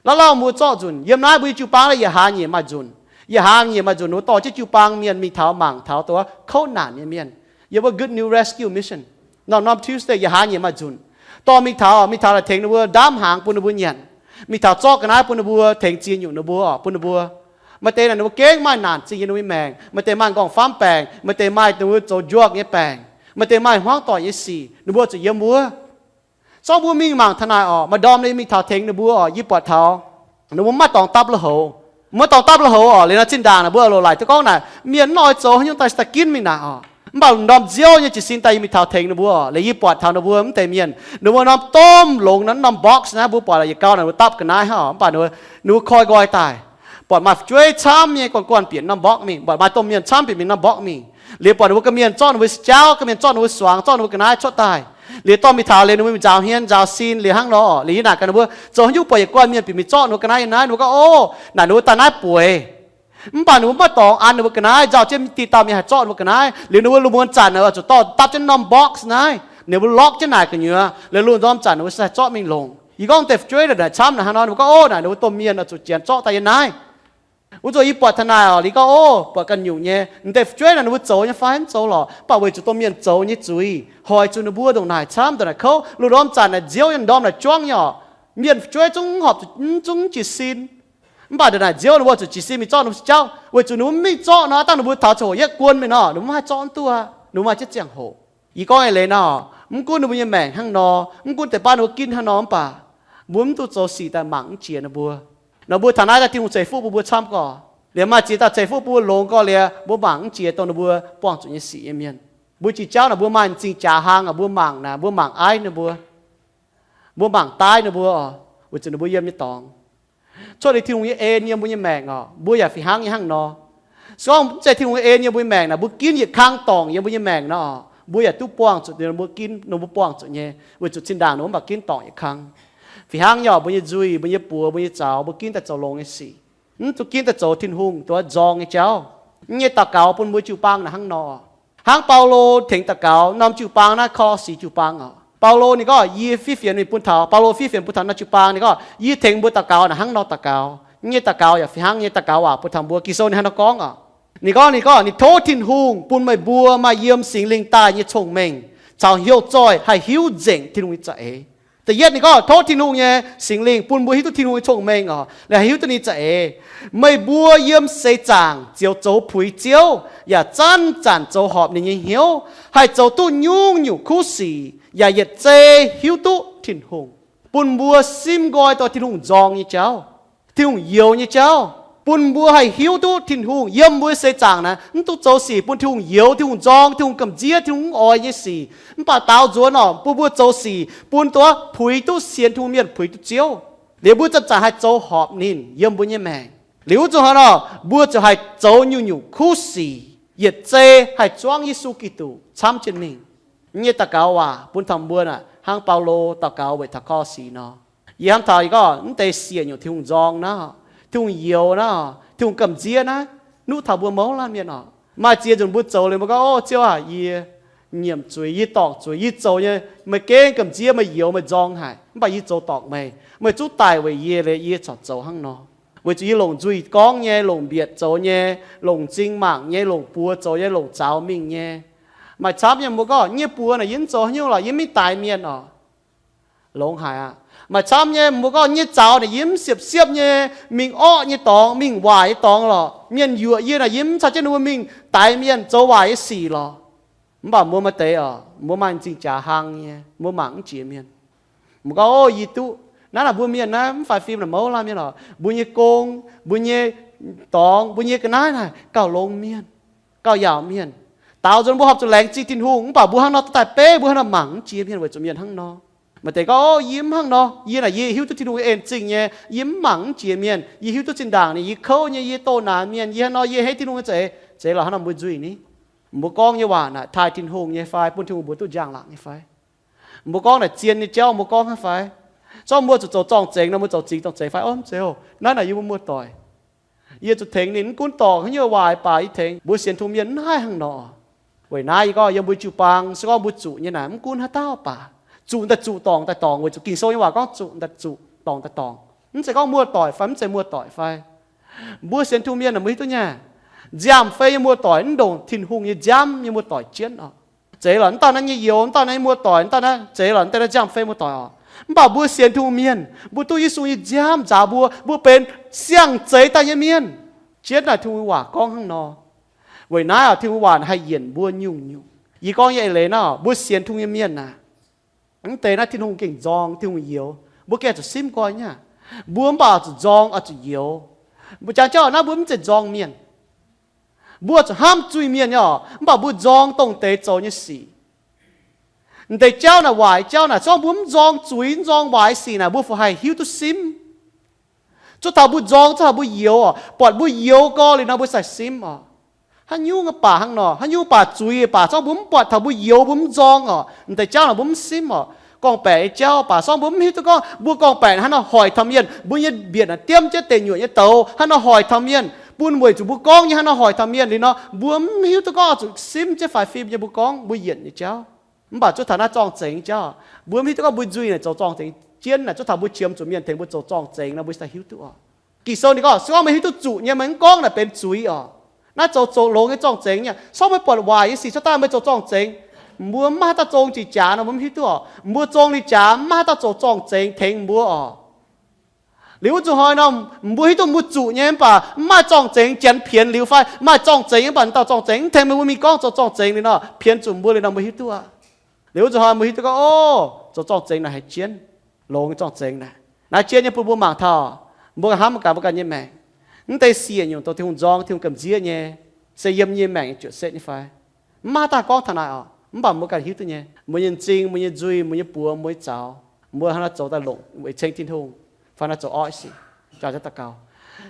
Lauh lauh mbuo zorqv nzunc yiem naaiv mbuo nyei jiu-baang yietc hlaax nyeic maaih nzunc. Yietc hlaax nyeic maaih nzunc ninh mbuo dorh jienv jiu-baang mienh mingh taux mangc taux dongh coqv naanc nyei mienh. Yiem wuov Good News Rescue Mission, norm norm Tuesday yietc hlaax nyeic maaih nzunc. Dorh mingh taux, mingh taux naaic tengx ninh mbuo ndaamv hnaangx bun ninh mbuo nyanc, mingh taux zorqv ga'naaiv bun ninh mbuo, tengx ziex nyungc ninh mbuo oc, bun ninh mbuo. Maaih deix naaic ninh mbuo gengh maaih naanc zingh yiem ninh mbuo nyei maengc, maaih deix maaih nqorngv-famv baengc, maaih deix maaih ninh mbuo zoux drug nyei baengc, maaih deix maaih hmuangv doic nyei sic, ninh mbuo zuqc yiem wuov. Zorqv mbuo mingh mangc taux naaic oc, maaih ndorm ninh mingh taux tengx ninh mbuo oc, yie buatc taux ninh mbuo maiv dorngx dapv lui-houx. Maiv dorngx dapv lui-houx oc, liuz naaiv zinh ndaangc naaic mbuo loz-laaic duqv gorngv naaic mienh mv oix zoux haaix nyungc daaih se daaih ginv mingh naaic oc. Mv baac ndorm nziouv nyei jiez sin daaih yie mingh taux tengx ninh mbuo oc, liuz yie buatc taux ninh mbuo mv deix mienh, ninh mbuo norm domh longx naaic, norm box naaiv mbuo buatc laaix yietc gauh naaic ninh mbuo dapv ga'naaiv hnangv oc, mv baac ninh mbuo koi nqoi daaih. Buatc maaih fu'jueiv camv nyei guanh guanh bieqc norm box mingh, buatc maaih domh mienh camv bieqc mingh norm box mingh. Liuz buatc ninh mbuo ga'mienh zorqv ninh mbuo si jauv, ga'mienh zorqv ninh mbuo suangx, zorqv ninh mbuo ga'naaiv cuotv daaih. Liuz dorh mingh taux liuz ninh mbuo nzaaux hmien nzaaux sin liuz hnangv nor, liuz yie naaic gaax ninh mbuo zoux haaix nyungc buatc yietc guanh mienh bieqc mingh zorqv ninh mbuo ga'naaiv nyei naaiv, ninh mbuo gorngv, o, naaic ninh mbuo daaih naaiv bueix. Mv baac ninh mbuo maiv dorngx an ninh mbuo ga'naaiv, nzauh jienv diqc dauh mienh haih zorqv ninh mbuo ga'naaiv. Liuz ninh mbuo lungh muonz zanc oix zuqc dorh dapv jienv norm box naaiv, ninh mbuo lock jienv naaic gu'nyuoz, liuz lungh ndorm zanc ninh mbuo se haih zorqv mingh longc. Yie gorngv deix fu'jueiv naaic camv naaic hnangv nor, ninh mbuo gorngv, o, naaic ninh mbuo domh mienh oix zuqc janx zorqv daaih yiem naaiv. Wuov zanc yie buatc taux naaic oc, liuz gorngv, o, buatc ganh nyungc nyei, m'deix fu'jueiv naaic ninh mbuo zoux nyei fai mv zoux lorqc, mv baac weic zuqc domh mienh zoux nyei zuiz hoic zuqc ninh mbuo ndongc naaic camv, ndongc naaic kouv. Lungh ndorm zanc naaic nziouv nyei, ndorm naaic juangv nyei oc. Mienh fu'jueiv zungv horpc zuqc, zungv jiez sin. Mv baac ndongc naaic nziouv ninh mbuo zuqc jiez sin mingh zorqv ninh mbuo si jauv, weic zuqc ninh mbuo mv mingh zorqv nor, dangh ninh mbuo taux ziangh hoc yietv guon mingh nor, ninh mbuo mv haih zorqv duqv aqv, ninh mbuo maaih jienv ziangh hoc. Yie gorngv eix leiz nor, mv gunv ninh mbuo nyei maengc hnangv nor, mv gunv deix baav ninh mbuo ginv hnangv nor, mv baac mbuo mv duqv zoux sic daaih mangc mv jiex ninh mbuo. Nor mbuo taux naaiv daaih Tin-Hungh ceix fuqv bun mbuo camv gorqv, liuz maaih ziex dauh ceix fuqv bun mbuo longx gorqv liuz, mbuo mangc mv jiex dongh ninh mbuo buangh zuqc nyei sic nyei mienh. Mbuo jiex jauv naaic mbuo maaih m'zing jaax hlang aqv, mbuo mangc naaic, mbuo mangc aiv ninh mbuo. Mbuo mangc daaih ninh mbuo oc, weic zuqc ninh mbuo yiem nyei dorngx. Cuotv liuz Tin-Hungh nyei en yiem mbuo nyei maengc oc, mbuo yaac fih hnangv nyei hnangv nor. Se gorngv mv zeiz Tin-Hungh nyei en yiem mbuo nyei maengc naaic, mbuo ginv yietc kang dorngc yiem mbuo nyei maengc nor, mbuo yaac duqv buangh zuqc ninh mbuo ginv, ninh mbuo buangh zuqc nyei, weic zuqc zinh ndaangc ninh mbuo mv baac ginv dorngc yietc kang. Fih hnangv nyei oc, mbuo nyei nzuih, mbuo nyei buoz, mbuo nyei zaux, mbuo ginv daaih zoux longx nyei sic, mv zuqc ginv daaih zoux Tin-Hungh duqv nzorng nyei jauv. Yie nyei daux gaux bun mbuo jiu-baang naaic hnangv nor. Hnangv Baulo tengx daux gaux norm jiu-baang naaiv, Ko^lo^si jiu-baang oc. Baulo ninh gorngv, yie fiev fienx ninh bun taux, Baulo fiev fienx bun taux naaiv jiu-baang, ninh gorngv, yie tengx mbuo daux gaux naaic hnangv nor daux gaux. Yie nyei daux gaux yaac fih hnangv nyei daux gaux waac bun taux mbuo. Ging-Sou ninh hnangv nor gorngv oc. Ninh gorngv, ninh gorngv, ninh tov Tin-Hungh bun meih mbuo maaih yiem Singx Lingh daaih nyei cong-mengh caux hnyouv zoih haih hiuv nzengc Tin-Hungh nyei za'eix. Da'yietv ninh gorngv, tov Tin-Hungh nyei Singx Lingh bun mbuo hiuv duqv Tin-Hungh nyei cong-mengh oc, haih hiuv duqv ninh za'eix. Meih mbuo yiem seix zaangc ziouc zoux puix Ziouv, yaac zanc-zanc zoux horpc ninh nyei hnyouv, haih zoux duqv nyungc-nyungc kuv sic, yaac yietc zei hiuv duqv Tin-Hungh, bun mbuo simv nqoi dorh Tin-Hungh nzorng nyei jauv, Tin-Hungh youx nyei jauv, bun mbuo haih hiuv duqv Tin-Hungh yiem mbuo seix zaangc naaic mv duqv zoux sic bun Tin-Hungh youx, Tin-Hungh nzorng, Tin-Hungh gamh nziev, Tin-Hungh mv oix nyei sic. Mv baac daaux nzuonx oc, bun mbuo zoux sic bun duqv puix duqv sienx Tin-Hungh mienh, puix duqv Ziouv. Liuz mbuo zanc-zanc haih zoux horpc ninh yiem mbuo nyei maengc. Liuz wuov zuqc hnoi nor, mbuo ziouc haih zoux nyungc-nyungc kuv sic, yietc zei haih zuangv Yesu Giduc camv jienv mingh. Yie nyei daux gaux waac bun taux mbuo naaic hnangv Baulo daux gaux weic taux Ko^lo^si nor. Yie hnamv taux yie gorngv mv deix siec nyungc Tin-Hungh nzorng naaiv, Tin-Hungh youx naaiv, Tin-Hungh gamh nziev naaiv, nuqv taux mbuo mouz laanh mienh oc. Maaih ziex nzunc mbuo zoux liuz mbuo gorngv, O Ziouv aac, yie nyiemc zuiz, yie dorngc zuiz, yie zoux nyei, meih gengh gamh nziev, meih youx, meih nzorng haic, mv baac yie zoux dorngc meih. Meih zungv daic weic yie liuz yie corc zoux hnangv nor. Weic zuqc yie longc nzuih gorngv nyei, longc mbietc zoux nyei, longc m'zing mangc nyei, longc buoz zoux nyei, longc zaux mingh nyei. Maaih camv nyei mbuo gorngv, yie nyei buoz naaic yie mv zoux haaix nyungc lorqc, yie mv daaix mienh oc. Longx haic aqv. Maaih camv nyei mbuo gorngv, yie nyei zaux naaic yie mv siepv-siepv nyei, mingh orqv nyei dorngx, mingh waaic nyei dorngx lorqc. Mienh yuoqc yie naaic yie mv caux jienv ninh mbuo mingh daaix mienh zoux waaic nyei sic lorqc. Mv baac mbuo maaih deix oc, mbuo maaih m'zing jaax hlang nyei, mbuo mangc mv jiex mienh. Mbuo gorngv, O, yie duqv. Naaiv naaic mbuo mienh naaiv mv faix fim naaic mouz laanh mienh oc, mbuo nyei gong, mbuo nyei dorngx, mbuo nyei ga'naaiv naaic gauh longx mienh, gauh yaauc mienh. Daaux nzunc mbuo horpc zuqc laengz zingh Tin-Hungh, mv baac mbuo hnangv nor daaih beiv, mbuo hnangv nor mangc mv jiex mienh weic zuqc mienh hnangv nor. Maaih deix gorngv, O, yie mv hnangv nor, yie naaic yie hiuv duqv Tin-Hungh nyei en zingh nyei, yie mv mangc mv jiex mienh, yie hiuv duqv zinh ndaangc ninh, yie kouv nyei, yie doh naanx mienh, yie hnangv nor, yie heiv Tin-Hungh nyei za'eix. Zeiz lorqc, hnangv nor mbuo nzuih ni. Mbuo gorngv nyei waac naaic taaih Tin-Hungh nyei fai, bun Tin-Hungh mbuox duqv njang-laangc nyei fai? Mbuo gorngv naaic zien nyei jauv mbuo gorngv hnangv fai? Zorqv mbuo zuqc zoux zorng-zengx nor, mbuo zoux zingx zorng-zengx fai? Ov, mv zeiz oc. Naaiv naaic yie mbuo muoz-doic. Yie zuqc tengx ninh, mv gunv dorngc haaix nyungc waac baac yie tengx. Mbuo sienx Tin-Hungh mienh mv haih hnangv nor. Weic naaiv yie gorngv yiem mbuo jiu-baang, se gorngv mbuo zuqc nyei naaic, mv gunv haaix dauh baac, zuqc daaih zuqc, dorngc daaih dorngc, weic zuqc Ging-Sou nyei waac gorngv zuqc daaih zuqc, dorngc daaih dorngc. Mv zeiz gorngv muoz-doic fai mv zeiz muoz-doic fai. Mbuo sienx Tin-Hungh mienh naaic mbuo hiuv duqv nyei, nziaamv-fei nyei muoz-doic mv ndongc Tin-Hungh nyei nziaamv nyei muoz-doic jienv oc. Zeiz lorqc, mv dauh naaiv nyei youz, mv dauh naaiv nyei muoz-doic, mv dauh naaiv zeiz lorqc, mv dauh naaiv nziaamv-fei muoz-doic oc. Mv baac mbuo sienx Tin-Hungh mienh, mbuo duqv Yesu nyei nziaamv nzaaux mbuo, mbuo benx siang-zeix daaih nyei mienh. Jienv naaic Tin-Hungh waac gorngv hnangv nor. Weic naaiv oc, Tin-Hungh waac haih yienc mbuo nyungc-nyungc. Yie gorngv nyei eix leiz naaiv oc, mbuo sienx Tin-Hungh nyei mienh naaic, mv deix naaiv Tin-Hungh gengh nzorng, Tin-Hungh youz, mbuo gengh zuqc simv nqoi nyei aqv. Mbuo mv baac zuqc nzorng oix zuqc youz. Mbuo jangx jauv naaiv mbuo mv zeiz nzorng mienh. Mbuo zuqc hnamv zuiz-mienh nyei oc, mv baac mbuo nzorng dongh deix zoux nyei sic. Mv deix jauv naaic, waaic jauv naaic, se gorngv mbuo mv nzorng zuiz, mv nzorng waaic sic naaic, mbuo fih haih hiuv duqv simv. Zuov taux mbuo nzorng, zuov taux mbuo youz oc, buatc mbuo youz gorx liuz nor mbuo sai simv oc. Haaix nyungc baac hnangv nor, haaix nyungc baac zuiz baac, se gorngv mbuo mv buatc taux mbuo youz, mbuo mv nzorng oc, mv deix jauv naaic mbuo mv simv oc. Gorngv-baeqc nyei jauv baac, se gorngv mbuo mv hiuv duqv gorngv mbuo gorngv-baeqc hnangv nor hoic taux mienh, mbuo nyei mbietc naaic diemv jienv deic nyuoqc nyei douz hnangv nor hoic taux mienh, bun weic zuqc mbuo gorngv nyei hnangv nor hoic taux mienh liuz nor, mbuo mv hiuv duqv gorngv oix zuqc simv jienv faix fim nyei mbuo gorngv mbuo yienc nyei jauv. Mv baac zuov taux naaiv zorng-zengx jauv, mbuo mv hiuv duqv gorngv mbuo nzuih naaic zoux zorng-zengx jienv naaic, zuov taux mbuo qiemx zuqc mienh tengx mbuo zoux zorng-zengx nor, mbuo cingx daaih hiuv duqv oc. Ging-Sou ninh gorngv, se gorngv meih hiuv duqv zuqc nyei, meih mv gorngv naaic benx zuiz oc. Naaiv zoux zoux longx nyei zorng-zengx nyei. Se gorngv meih buatc waaic nyei sic cuotv daaih meih zoux zorng-zengx, mbuo mv maaih haaix dauh zong jiex jaax nor mbuo mv hiuv duqv oc. Mbuo zong li jaax mv maaih haaix dauh zoux zorng-zengx tengx mbuo oc. Liuz wuov zuqc hnoi nor, mbuo hiuv duqv mbuo zuqc nyei mv baac mv maaih zorng-zengx janx pienx liuz fai maaih zorng-zengx mv baac dauh zorng-zengx mv tengx meih mbuo mingh gorngv zoux zorng-zengx liuz nor, pienx zuqc mbuo liuz nor mbuo hiuv duqv aqv. Liuz wuov zuqc hnoi mbuo hiuv duqv gorngv, o, zoux zorng-zengx naaic haiz jienv, longx nyei zorng-zengx naaic. Naaiv jienv nyei bun mbuo mangc taux, mbuo ganh hnamv gaax mbuo ganh nyei maengc. Mv deix siec nyungc dongh Tin-Hungh nzorng, Tin-Hungh gamh nziev nyei, se yiem nyei maengc nyei juoqc setv nyei fai? Mv maaih haaix dauh gorngv taux naaic oc. Mv baac mbuo ganh hiuv duqv nyei, mbuo nyei m'zing, mbuo nyei nzuih, mbuo nyei buoz, mbuo nyei zaux, Mbuo hnangv naaiv zoux daaih longc weic ceng Tin-Hungh, fai naaiv zoux orqv sic. Jaax daux gaux.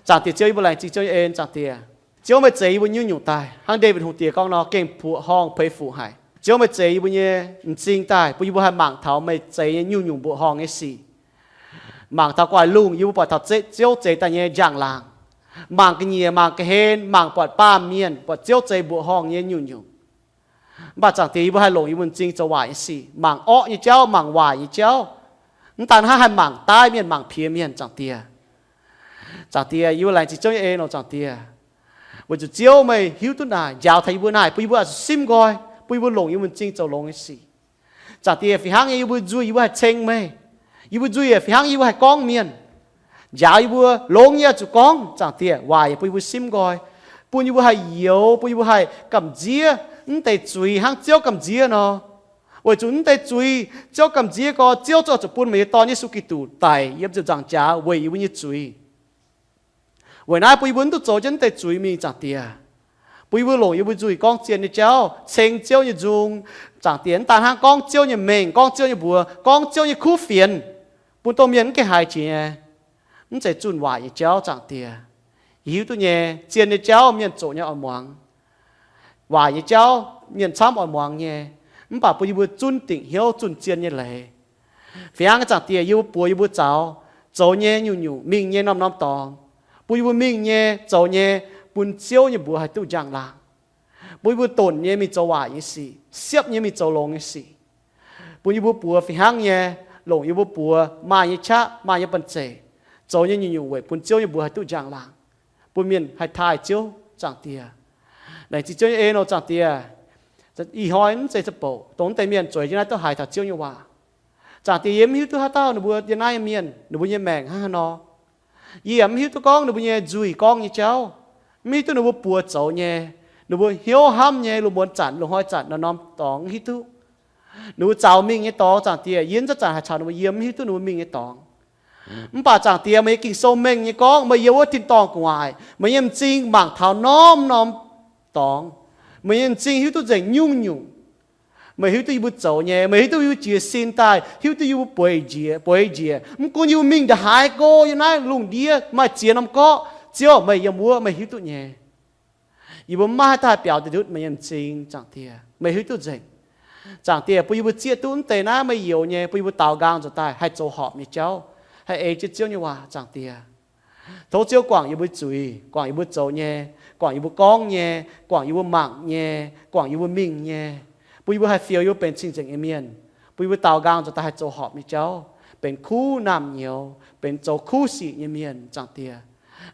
Zaangc Diex Ziouv, yie mbuo laengz zingh Ziouv nyei en. Zaangc Diex, Ziouv meih zeix yie mbuo nyungc-nyungc daaih, hnangv Ndaawitv Hungh Diex gorngv nor, gengh mbuoqc horngh peix fuc haic. Ziouv meih zeix yie mbuo nyei m'zing daaih, bun yie mbuo haih mangc taux meih zeix nyei nyungc-nyungc mbuoqc horngh nyei sic. Mangc taux gu'nguaaic lungh yie mbuo buatc taux Ziouv zeix daaih nyei njang-laangc. Mangc ga'nyiec, mangc ga'hlen, mangc buatc baamh mienh, buatc Ziouv zeix mbuoqc horngh nyei nyungc-nyungc. Mv baac Zaangc Diex, yie mbuo haih longc yie mbuo m'zing zoux waaic nyei sic, mangc orqv nyei jauv, mangc waaic nyei jauv. Mv daan hnangv, haih mangc daaih mienh, mangc piex mienh, Zaangc Diex. Zaangc Diex, yie mbuo laengz zingh Ziouv nyei en oc, Zaangc Diex. Weic zuqc Ziouv meih hiuv duqv naaic, njaaux taux yie mbuo naaic, bun yie mbuo oix zuqc simv nqoi, bun yie mbuo longc yie mbuo m'zing zoux longx nyei sic. Zaangc Diex, fih hnangv nyei yie mbuo nzuih yie mbuo haih ceng meih. Yie mbuo nzuih fih hnangv yie mbuo haih gorngv mienh. Njaaux yie mbuo longx yie oix zuqc gorngv, Zaangc Diex, waaic yaac bun yie mbuo simv nqoi, bun yie mbuo haih youx, bun yie mbuo haih gamh nziev mv deix zuiz hnangv Ziouv gamh nziev nor. Weic zuqc mv deix zuiz Ziouv gamh nziev gorx, Ziouv zungv oix zuqc bun meih nyei Dorn, Yesu Giduc, daic yiem ziepc nzaangc jaax weic yie mbuo nyei zuiz. Weic naaiv bun yie mbuo mv duqv zoux jienv mv deix zuiz mingh, Zaangc Diex. Bun yie mbuo longc yie mbuo nzuih gorngv zien nyei jauv, ceng Ziouv nyei nzung, Zaangc Diex. Mv daan hnangv gorngv Ziouv nyei mengh, gorngv Ziouv nyei mbuox, gorngv Ziouv nyei kuv fienx, bun domh mienh mv gaengh haiz jiex nyei. Mv zeiz zunh waaic nyei jauv, Zaangc Diex. Yie hiuv duqv nyei, zien nyei jauv mienh zoqc nyei oix muangx. Waaic nyei jauv mienh camv oix muangx nyei. Mv baac bun yie mbuo zunv dingc hnyouv zunh zien nyei leiz. Fih hnangv, Zaangc Diex, yie mbuo buoz yie mbuo zaux, zoux nyei nyungc-nyungc, mingh nyei norm-norm dorngx, bun yie mbuo mingh nyei, zoux nyei, bun Ziouv nyei mbuox haih duqv njang-laangc. Bun yie mbuo donc nyei mingh zoux waaic nyei sic, siepv nyei mingh zoux longx nyei sic. Bun yie mbuo buoz fih hnangv nyei, longc yie mbuo buoz maaih nyei qaqv, maaih nyei banh zeic, zoux nyei nyungc-nyungc weic bun Ziouv nyei mbuox haih duqv njang-laangc, bun mienh haih taaih Ziouv, Zaangc Diex. Laengz zingh Ziouv nyei en oc, Zaangc Diex. Ih hnoi mv zeiz za'bouc dongh mv deix mienh zueiz jienv naaiv duqv haiz taux Ziouv nyei waac. Zaangc Diex, yie mv hiuv duqv haaix dauh ninh mbuo yiem naaiv nyei mienh, ninh mbuo nyei maengc hnangv haaix nor. Yie yaac mv hiuv duqv gorngv ninh mbuo nyei nzuih gorngv nyei jauv, mv hiuv duqv ninh mbuo buoz zoux nyei, ninh mbuo hnyouv hnamv nyei, lungh muonz zanc, lungh hnoi zanc, norm-norm dorngx mv hiuv duqv. Ninh mbuo zaux mingh nyei dorngx, Zaangc Diex, yie mv zanc haih caux ninh mbuo yiem, mv hiuv duqv ninh mbuo mingh nyei dorngx. Mv baac Zaangc Diex, meih nyei Ging-Sou mengh nyei gorngv, meih yiem wuov tin-dorngh gu'nguaaic, meih nyei m'zing mangc taux norm-norm dorngx. Meih nyei m'zing hiuv duqv nzengc nyungc-nyungc. Meih hiuv duqv yie mbuo zoux nyei, meih hiuv duqv yie mbuo jiez sin daaih, hiuv duqv yie mbuo bueix njiec, bueix njiec. Mv gunv yie mbuo mingh ndongc haaix go yiem naaiv lungh ndiev maaih ziex norm gorqv, Ziouv, meih yiem wuov, meih hiuv duqv nyei. Yie mbuo mv maaih haaix dauh haih biaux deix ndutv meih nyei m'zing, Zaangc Diex, meih hiuv duqv nzengc. Zaangc Diex, bun yie mbuo zieqv duqv mv deix naaiv meih youx nyei, bun yie mbuo daaux nqaang nzuonx daaih haih zoux horpc nyei jauv, haih ei jienv Ziouv nyei waac, Zaangc Diex. Tov Ziouv guangc yie mbuo zuiz, guangc yie mbuo zoux nyei, guangc yie mbuo gorngv nyei, guangc yie mbuo mangc nyei, guangc yie mbuo mingh nyei, bun yie mbuo haih fioux yie mbuo benx cing-nzengc nyei mienh, bun yie mbuo daaux nqaang nzuonx daaih haih zoux horpc nyei jauv, benx kuv naamh nyouz, benx zoux kuv sic nyei mienh, Zaangc Diex.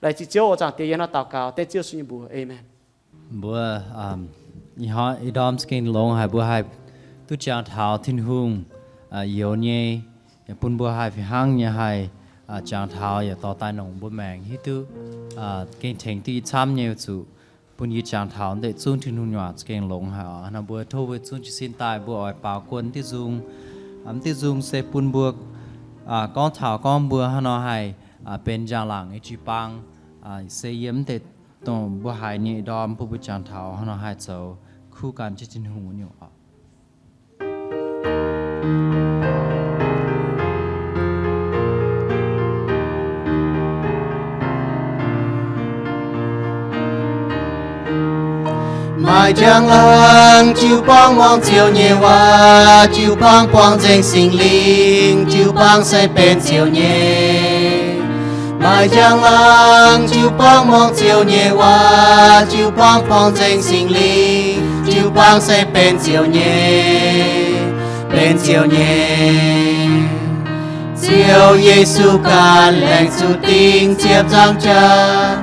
Laengz zingh Ziouv oc, Zaangc Diex, yie hnangv naaiv daux gaux dengv Ziouv Yesu nyei mbuox. Aamen. Mbuo, ih hnoi ih ndorm za'gengh longx haic, mbuo haih duqv jangx taux Tin-Hungh youx nyei, yaac bun mbuo haih fih hnangv nyei haih jangx taux yaac dorh daaih nongc mbuo maengc hiuv duqv gengh tengx duqv yie camv nyei zuqc bun yie jangx taux deix zungv Tin-Hungh nyei waac za'gengh longx haic oc. Nor mbuo tov mbuo zungv jiez sin daaih mbuo oix baaux guon diuh nzung. Diuh nzung se bun mbuo gorngv taux gorngv mbuo hnangv nor haih benx njang-laangc nyei jiu-baang, se yiem deix dongh mbuo haiz nyei ih ndorm bun mbuo jangx taux hnangv nor haih zoux kuv gan jienv Tin-Hungh wuov nyungc oc. Maaih njang-laangc jiu-baang muangx Ziouv nyei waac, jiu-baang buangh nzengc Singx Lingh, jiu-baang se benx Ziouv nyei. Maaih njang-laangc jiu-baang muangx Ziouv nyei waac, jiu-baang buangh nzengc Singx Lingh, jiu-baang se benx Ziouv nyei, benx Ziouv nyei. Ziouv Yesu ganh laengz zuqc dingc ziepc nzaangc jaax,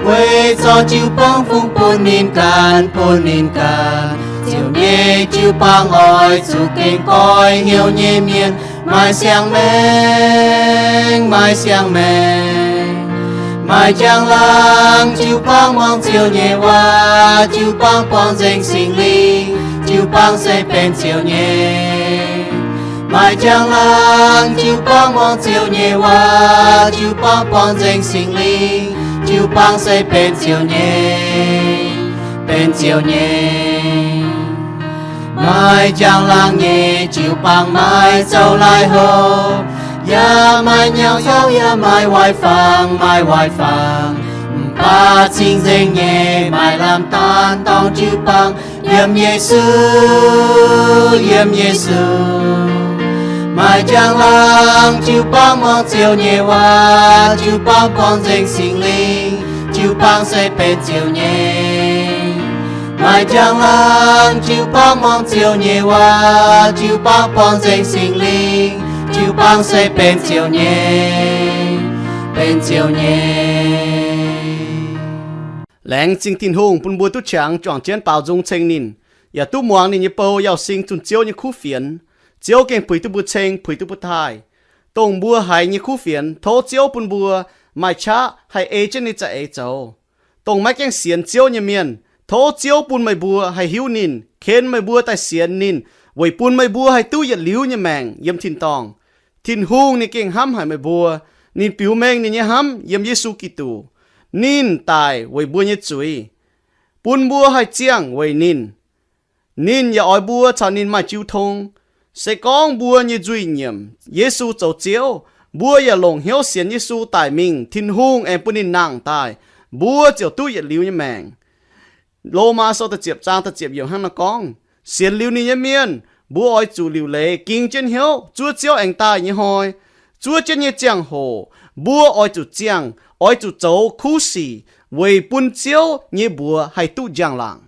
weic zorqv jiu-baang fungx bun ninh ganh, bun ninh ganh. Ziouv nyei jiu-baang oix zuqc gengh goiv hnyouv nyei mienh, maaih siang-maengc, maaih siang-maengc. Maaih njang-laangc jiu-baang muangx Ziouv nyei waac, jiu-baang buangh nzengc Singx Lingh, jiu-baang se benx Ziouv nyei. Maaih njang-laangc jiu-baang muangx Ziouv nyei waac, jiu-baang buangh nzengc Singx Lingh, jiu-baang se benx Ziouv nyei, benx Ziouv nyei. Maaih njang-laangc nyei jiu-baang maaih zoux laai hopv, Yaac maaih nyauv hnyouv, yaac maaih waaic fangx, maaih waaic fangx, mv baac cing-nzengc nyei maaih lamh daanh dorngc jiu-baang yiem Yesu, yiem Yesu. Maaih njang-laangc jiu-baang muangx Ziouv nyei waac, jiu-baang buangh nzengc Singx Lingh, jiu-baang se benx Ziouv nyei. Maaih njang-laangc jiu-baang muangx Ziouv nyei waac, jiu-baang buangh nzengc Singx Lingh, jiu-baang se benx Ziouv nyei, benx Ziouv nyei. Laengz zingh Tin-Hungh bun mbuo duqv qangx juangc jienv baaux nzung ceng ninh, yaac duqv muangx ninh nyei bou Yauh Sing zunh Ziouv nyei kuv fienx. Ziouv gengh puix duqv mbuo ceng, puix duqv mbuo taaih. Dongh mbuo haiz nyei kuv fienx, tov Ziouv bun mbuo maaih qaqv haih ei jienv ninh za'eix zoux. Dongh maiv gaengh sienx Ziouv nyei mienh, tov Ziouv bun meih mbuo haih hiuv ninh, ken meih mbuo daaih sienx ninh, weic bun meih mbuo haih duqv yietc liuz nyei maengc yiem tin-dorngh. Tin-Hungh ninh gengh hnamv haic meih mbuo. Ninh biux mengh ninh nyei hnamv yiem Yesu Giduc. Ninh daic weic mbuo nyei zuiz, bun mbuo haih ziangh weic ninh. Ninh yaac oix mbuo caux ninh maaih jiu tong. Se gorngv mbuo nyei nzuih nyiemc Yesu zoux Ziouv, mbuo yaac longc hnyouv sienx Yesu daic mingh, Tin-Hungh aengx bun ninh nangh daaih, mbuo ziouc duqv yietc liuz nyei maengc. Lomaa sou da'ziepc zaang da'ziepc yiemc hnangv naaiv gorngv, sienx liuz ninh nyei mienh, mbuo oix zuqc liuc leiz ging jienv hnyouv zuov Ziouv aengx daaih nyei hnoi. Zuov jienv nyei ziangh hoc mbuo oix zuqc ziangh, oix zuqc zoux kuv sic weic bun Ziouv nyei mbuox haih duqv njang-laangc.